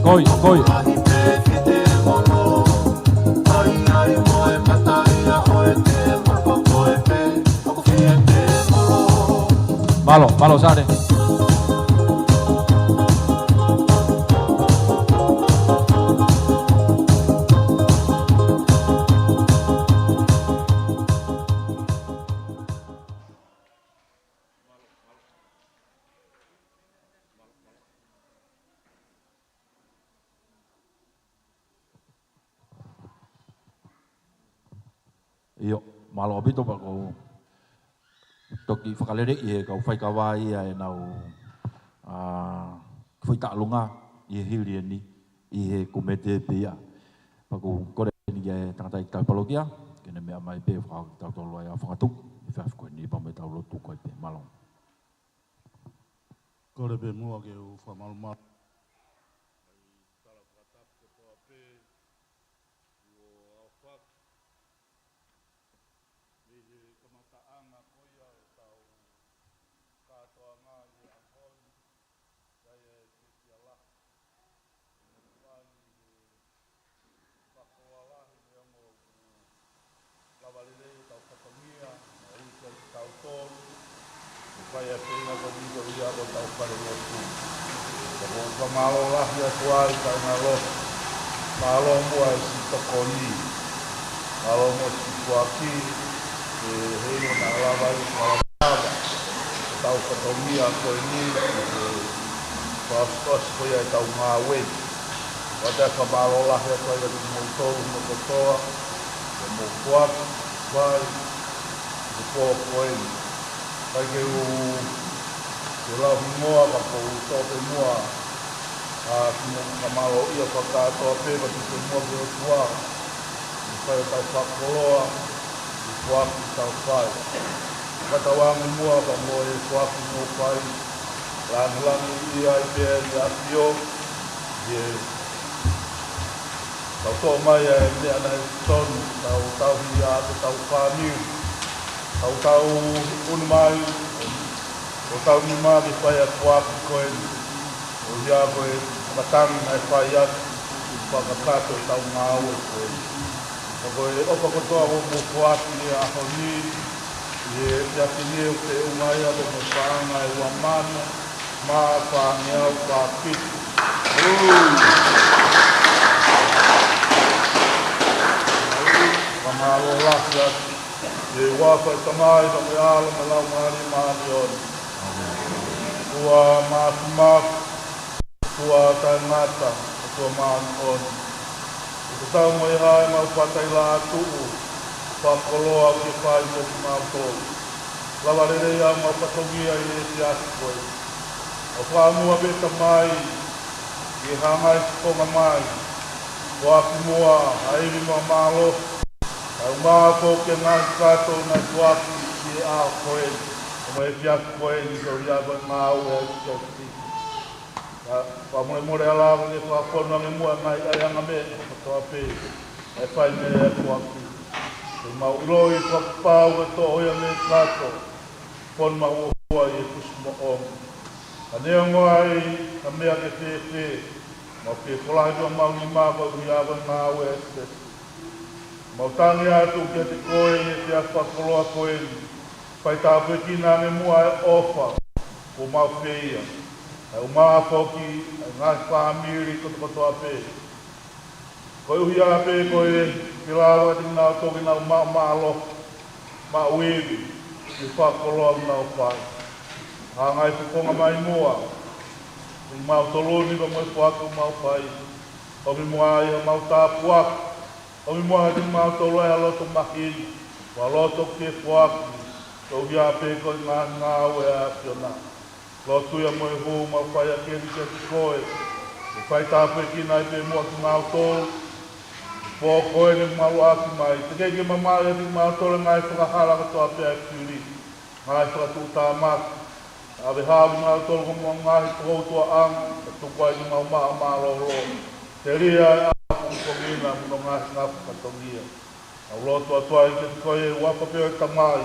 Koi, koi. Mālō, mālō Sale. ʻIo, mālō ʻaupito pea ʻoku ou toki fakalele ʻi he kau faikava ia ʻenau, ā, foʻi taʻalunga ʻi he hili eni, ʻi he kōmiti pē ia. Pea ʻoku ou kole eni ki he tangataʻeiki tauhi palokia, ke ne meʻa mai pē fakatautolu ai ʻa e fakatuʻu, ʻi he efiafi ko eni pea mo ʻetau lotu ko ē pē, mālō. Kole pē muʻa ke u fakamalumalu ʻa e tala fakatapu kotoa pē kuo aofaki mei he kamataʻanga ko ia ʻo ʻetau kātoanga ʻi he ʻaho ni, ʻa ia ʻe fiefia lahi. ʻOku ʻi ai e fakakoloa lahi neongo ʻoku lava lelei ʻetau fatongia, naʻe ui kiate kitautolu ke fai ʻa e feinga ko eni koeʻuhi ko ʻetau falelotu. Ka ʻoku ou fakamālō lahi atu ai, kāinga lotu. Mālō muʻa e siʻi tokoni. Mālō muʻa e siʻi foaki, ʻe he ʻilo naʻa lava ʻi he lava ʻetau fatongia ko eni, ʻe he fakaʻosiʻosi ko ia ʻetau ngāue. ʻOku ou fakamālō lahi atu ai kiate kimoutolu mo kotoa, ʻi hoʻomou foaki, fai, ʻi he pō ko eni. ʻIkai ke u, ke lau hingoa ka ʻoku ou toʻo pē muʻa ʻa kimoutolu fakamālō ia fakakātoa pē, pea tuku pē muʻa ki he ʻOtua, ʻi he fai ʻetau fakakoloa, ʻi he foaki ʻoku tau fai. Fakatauange muʻa pea mo e foaki ʻoku mou fai, langilangiʻia ai pē ʻa e ʻAfio, ʻi he tau toʻo mai ʻa e meʻa naʻe tonu, tau tauhi ʻaki ʻetau fāmili, tau tau unu mai, ʻo tau nima ke fai ʻa e foaki ko eni, ʻo ia ko e matangi naʻe fai atu, fakakakato ʻetau ngāue ko eni. Ka ko e ʻofa kotoa ʻoku mou foaki ʻi he ʻaho ni, ʻi he efiafi ni ʻoku feʻunga ia pea mo e paʻanga ʻe ua mano, mā fāngeau fā fitu. Fakamālō lahi atu. ʻI he huafa ʻo e Tamai, pea mo e ʻAlo, mo e Laumālie Māʻoniʻoni. ʻOtua Māfimafi, ʻOtua Taʻengata, ʻOtua Māʻoniʻoni. ʻOku tatau mo e hā ʻemau fakataha atu, fakakoloa ke fai mo kimautolu. Lava lelei ʻemau fatongia ʻi he efiafi ko eni. ʻOku fakamālō pē Tamai, ʻi he hanga ʻe he fofonga mai, foaki muʻa ʻa e ivi mo e mālohi, kae ʻumaʻā foki e ngaahi kakato naʻe foaki ʻi he ʻaho ko eni, pea mo e efiafi ko eni, koeʻuhi ko e ngāue ʻa e siasi. Ka, fakamolemole ʻa e lava ke fakafonu ange muʻa e ngaahi ʻaiʻanga meʻa kotoa pē naʻe fai mei he foaki. Ke mau ʻiloʻi fakapapau ke toʻo ia mei he kakato, fonu maʻu ʻi he kusi moʻoni. Ka neongo ai ha meʻa ke fēfē, mau fie folahi ʻemau nima koeʻuhi ko e ngāue ʻa e siasi. Mau tangi atu kiate koe ʻi he efiafi fakakoloa ko eni, fai tāpuekina ange muʻa e ʻofa kuo mau feia, kae ʻumaʻā foki e ngaahi fāmili kotokotoa pē. Koeʻuhi pē ko e ke lava kiate kinautolu ke nau maʻu mālohi, maʻu ivi, ʻi he fakakoloa ʻoku nau fai. Hanga ʻe he fofonga mai muʻa, ʻi mautolu ni pea mo e foaki ʻoku mau fai. ʻOmi muʻa ai haʻamau tāpuaki, ʻomi muʻa kiate kimautolu ai ha loto mahino, mo ha loto ke foaki, koeʻuhi pē ko e ngaahi ngāue ʻa e ʻAfiona. Lotu ia mo e hū ʻoku mau fai ʻaki eni kiate koe, ke fai tāpuekina ai pē muʻa kimautolu, he pō ko eni ʻoku mau ʻalu ʻaki mai, teʻeki ke mamaʻo ʻiate kimautolu e ngaahi angahala kotoa pē ʻa e fili. ngaahi fakatuʻutāmaki, ʻave hao kimautolu ki homau ngaahi poutuaʻanga, kae tuku ai ke mau maʻa mālōlō. Telia ʻa e ʻaho kuo ʻomi ʻa hono ngaahi ngafa fatongia. ʻOku mau lotu atu ai kiate koe ʻi he huafa pē ʻo e Tamai,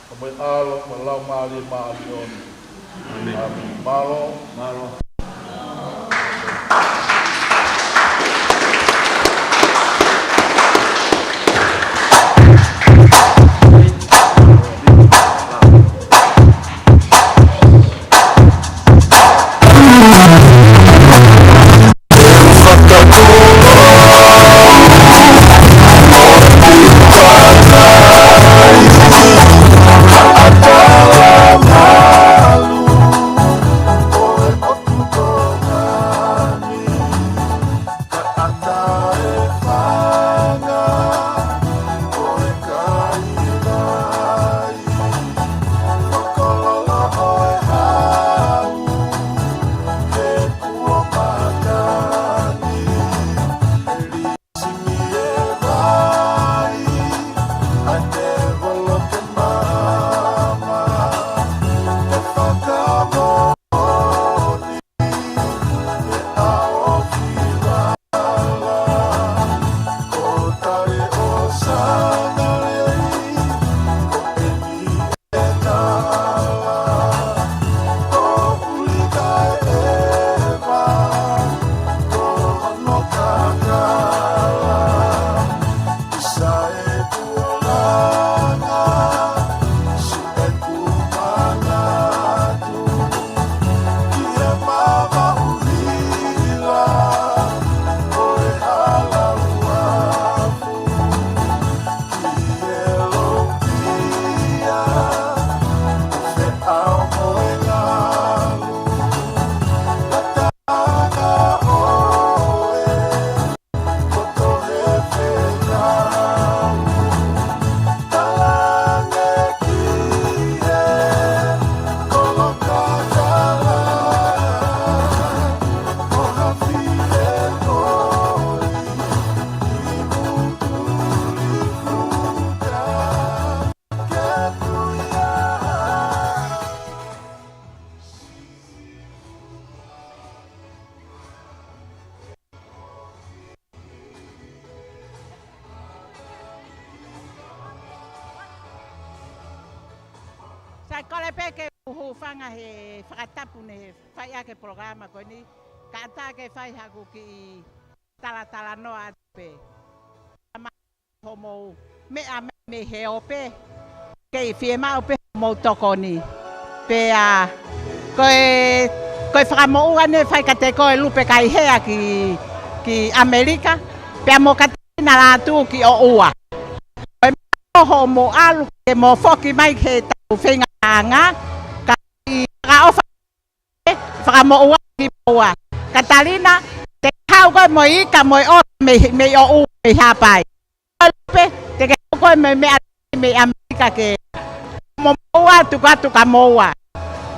pea mo e ʻAlo, mo e Laumālie Māʻoniʻoni. ʻĒmeni. Mālō. Mālō. Sai, kole pē ke u hūfanga he fakatapu ne fai ʻaki e polokalama ko eni, kae ʻatā ke fai haʻaku kiʻi talatalanoa atu pē. Hoʻomou meʻa mai mei he ope, kei fiemaʻu pē hoʻomou tokoni. Pea ko e, ko e fakamoʻua ne fai kiate koe Lupe Kaihea ki, ki ʻAmelika, pea mo Katalina Lātū ki ʻOua. Ko e meʻa hoʻomou ʻalu ke mou foki mai ki heʻetau feinga paʻanga, ka ʻi fakaʻofa fakamoʻua kimoua. Katalina, te ke haʻu koe mo e ika mo e ʻola mei, mei ʻOua, mei Haʻapai. Lupe, te ke haʻu koe mo e meʻa mei ʻAmelika ke mo moua, tuku atu kia moua.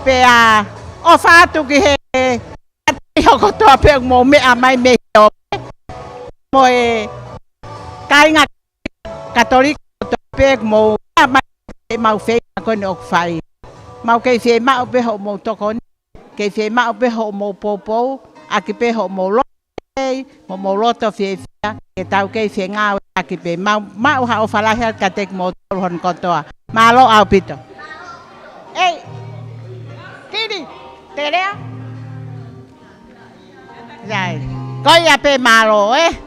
Pea ʻofa atu ki he kāinga kotoa pē ʻoku mou meʻa mai mei he ope. Mo e kāinga Katolika kotoa pē ʻoku mou meʻa mai he ʻemau feinga ko eni ʻoku fai. Mau kei fiemaʻu pē hoʻomou tokoni, kei fiemaʻu pē hoʻomou poupou, ʻaki pē hoʻomou loto lelei, mo hoʻomou loto fiefia, ke tau kei fengāueʻaki pē. Mau maʻu ha ʻofa lahi atu kiate kimoutolu hono kotoa. Mālō ʻaupito. ʻEi, Kini, te ke lea? Sai. Ko ia pē, mālō, ē?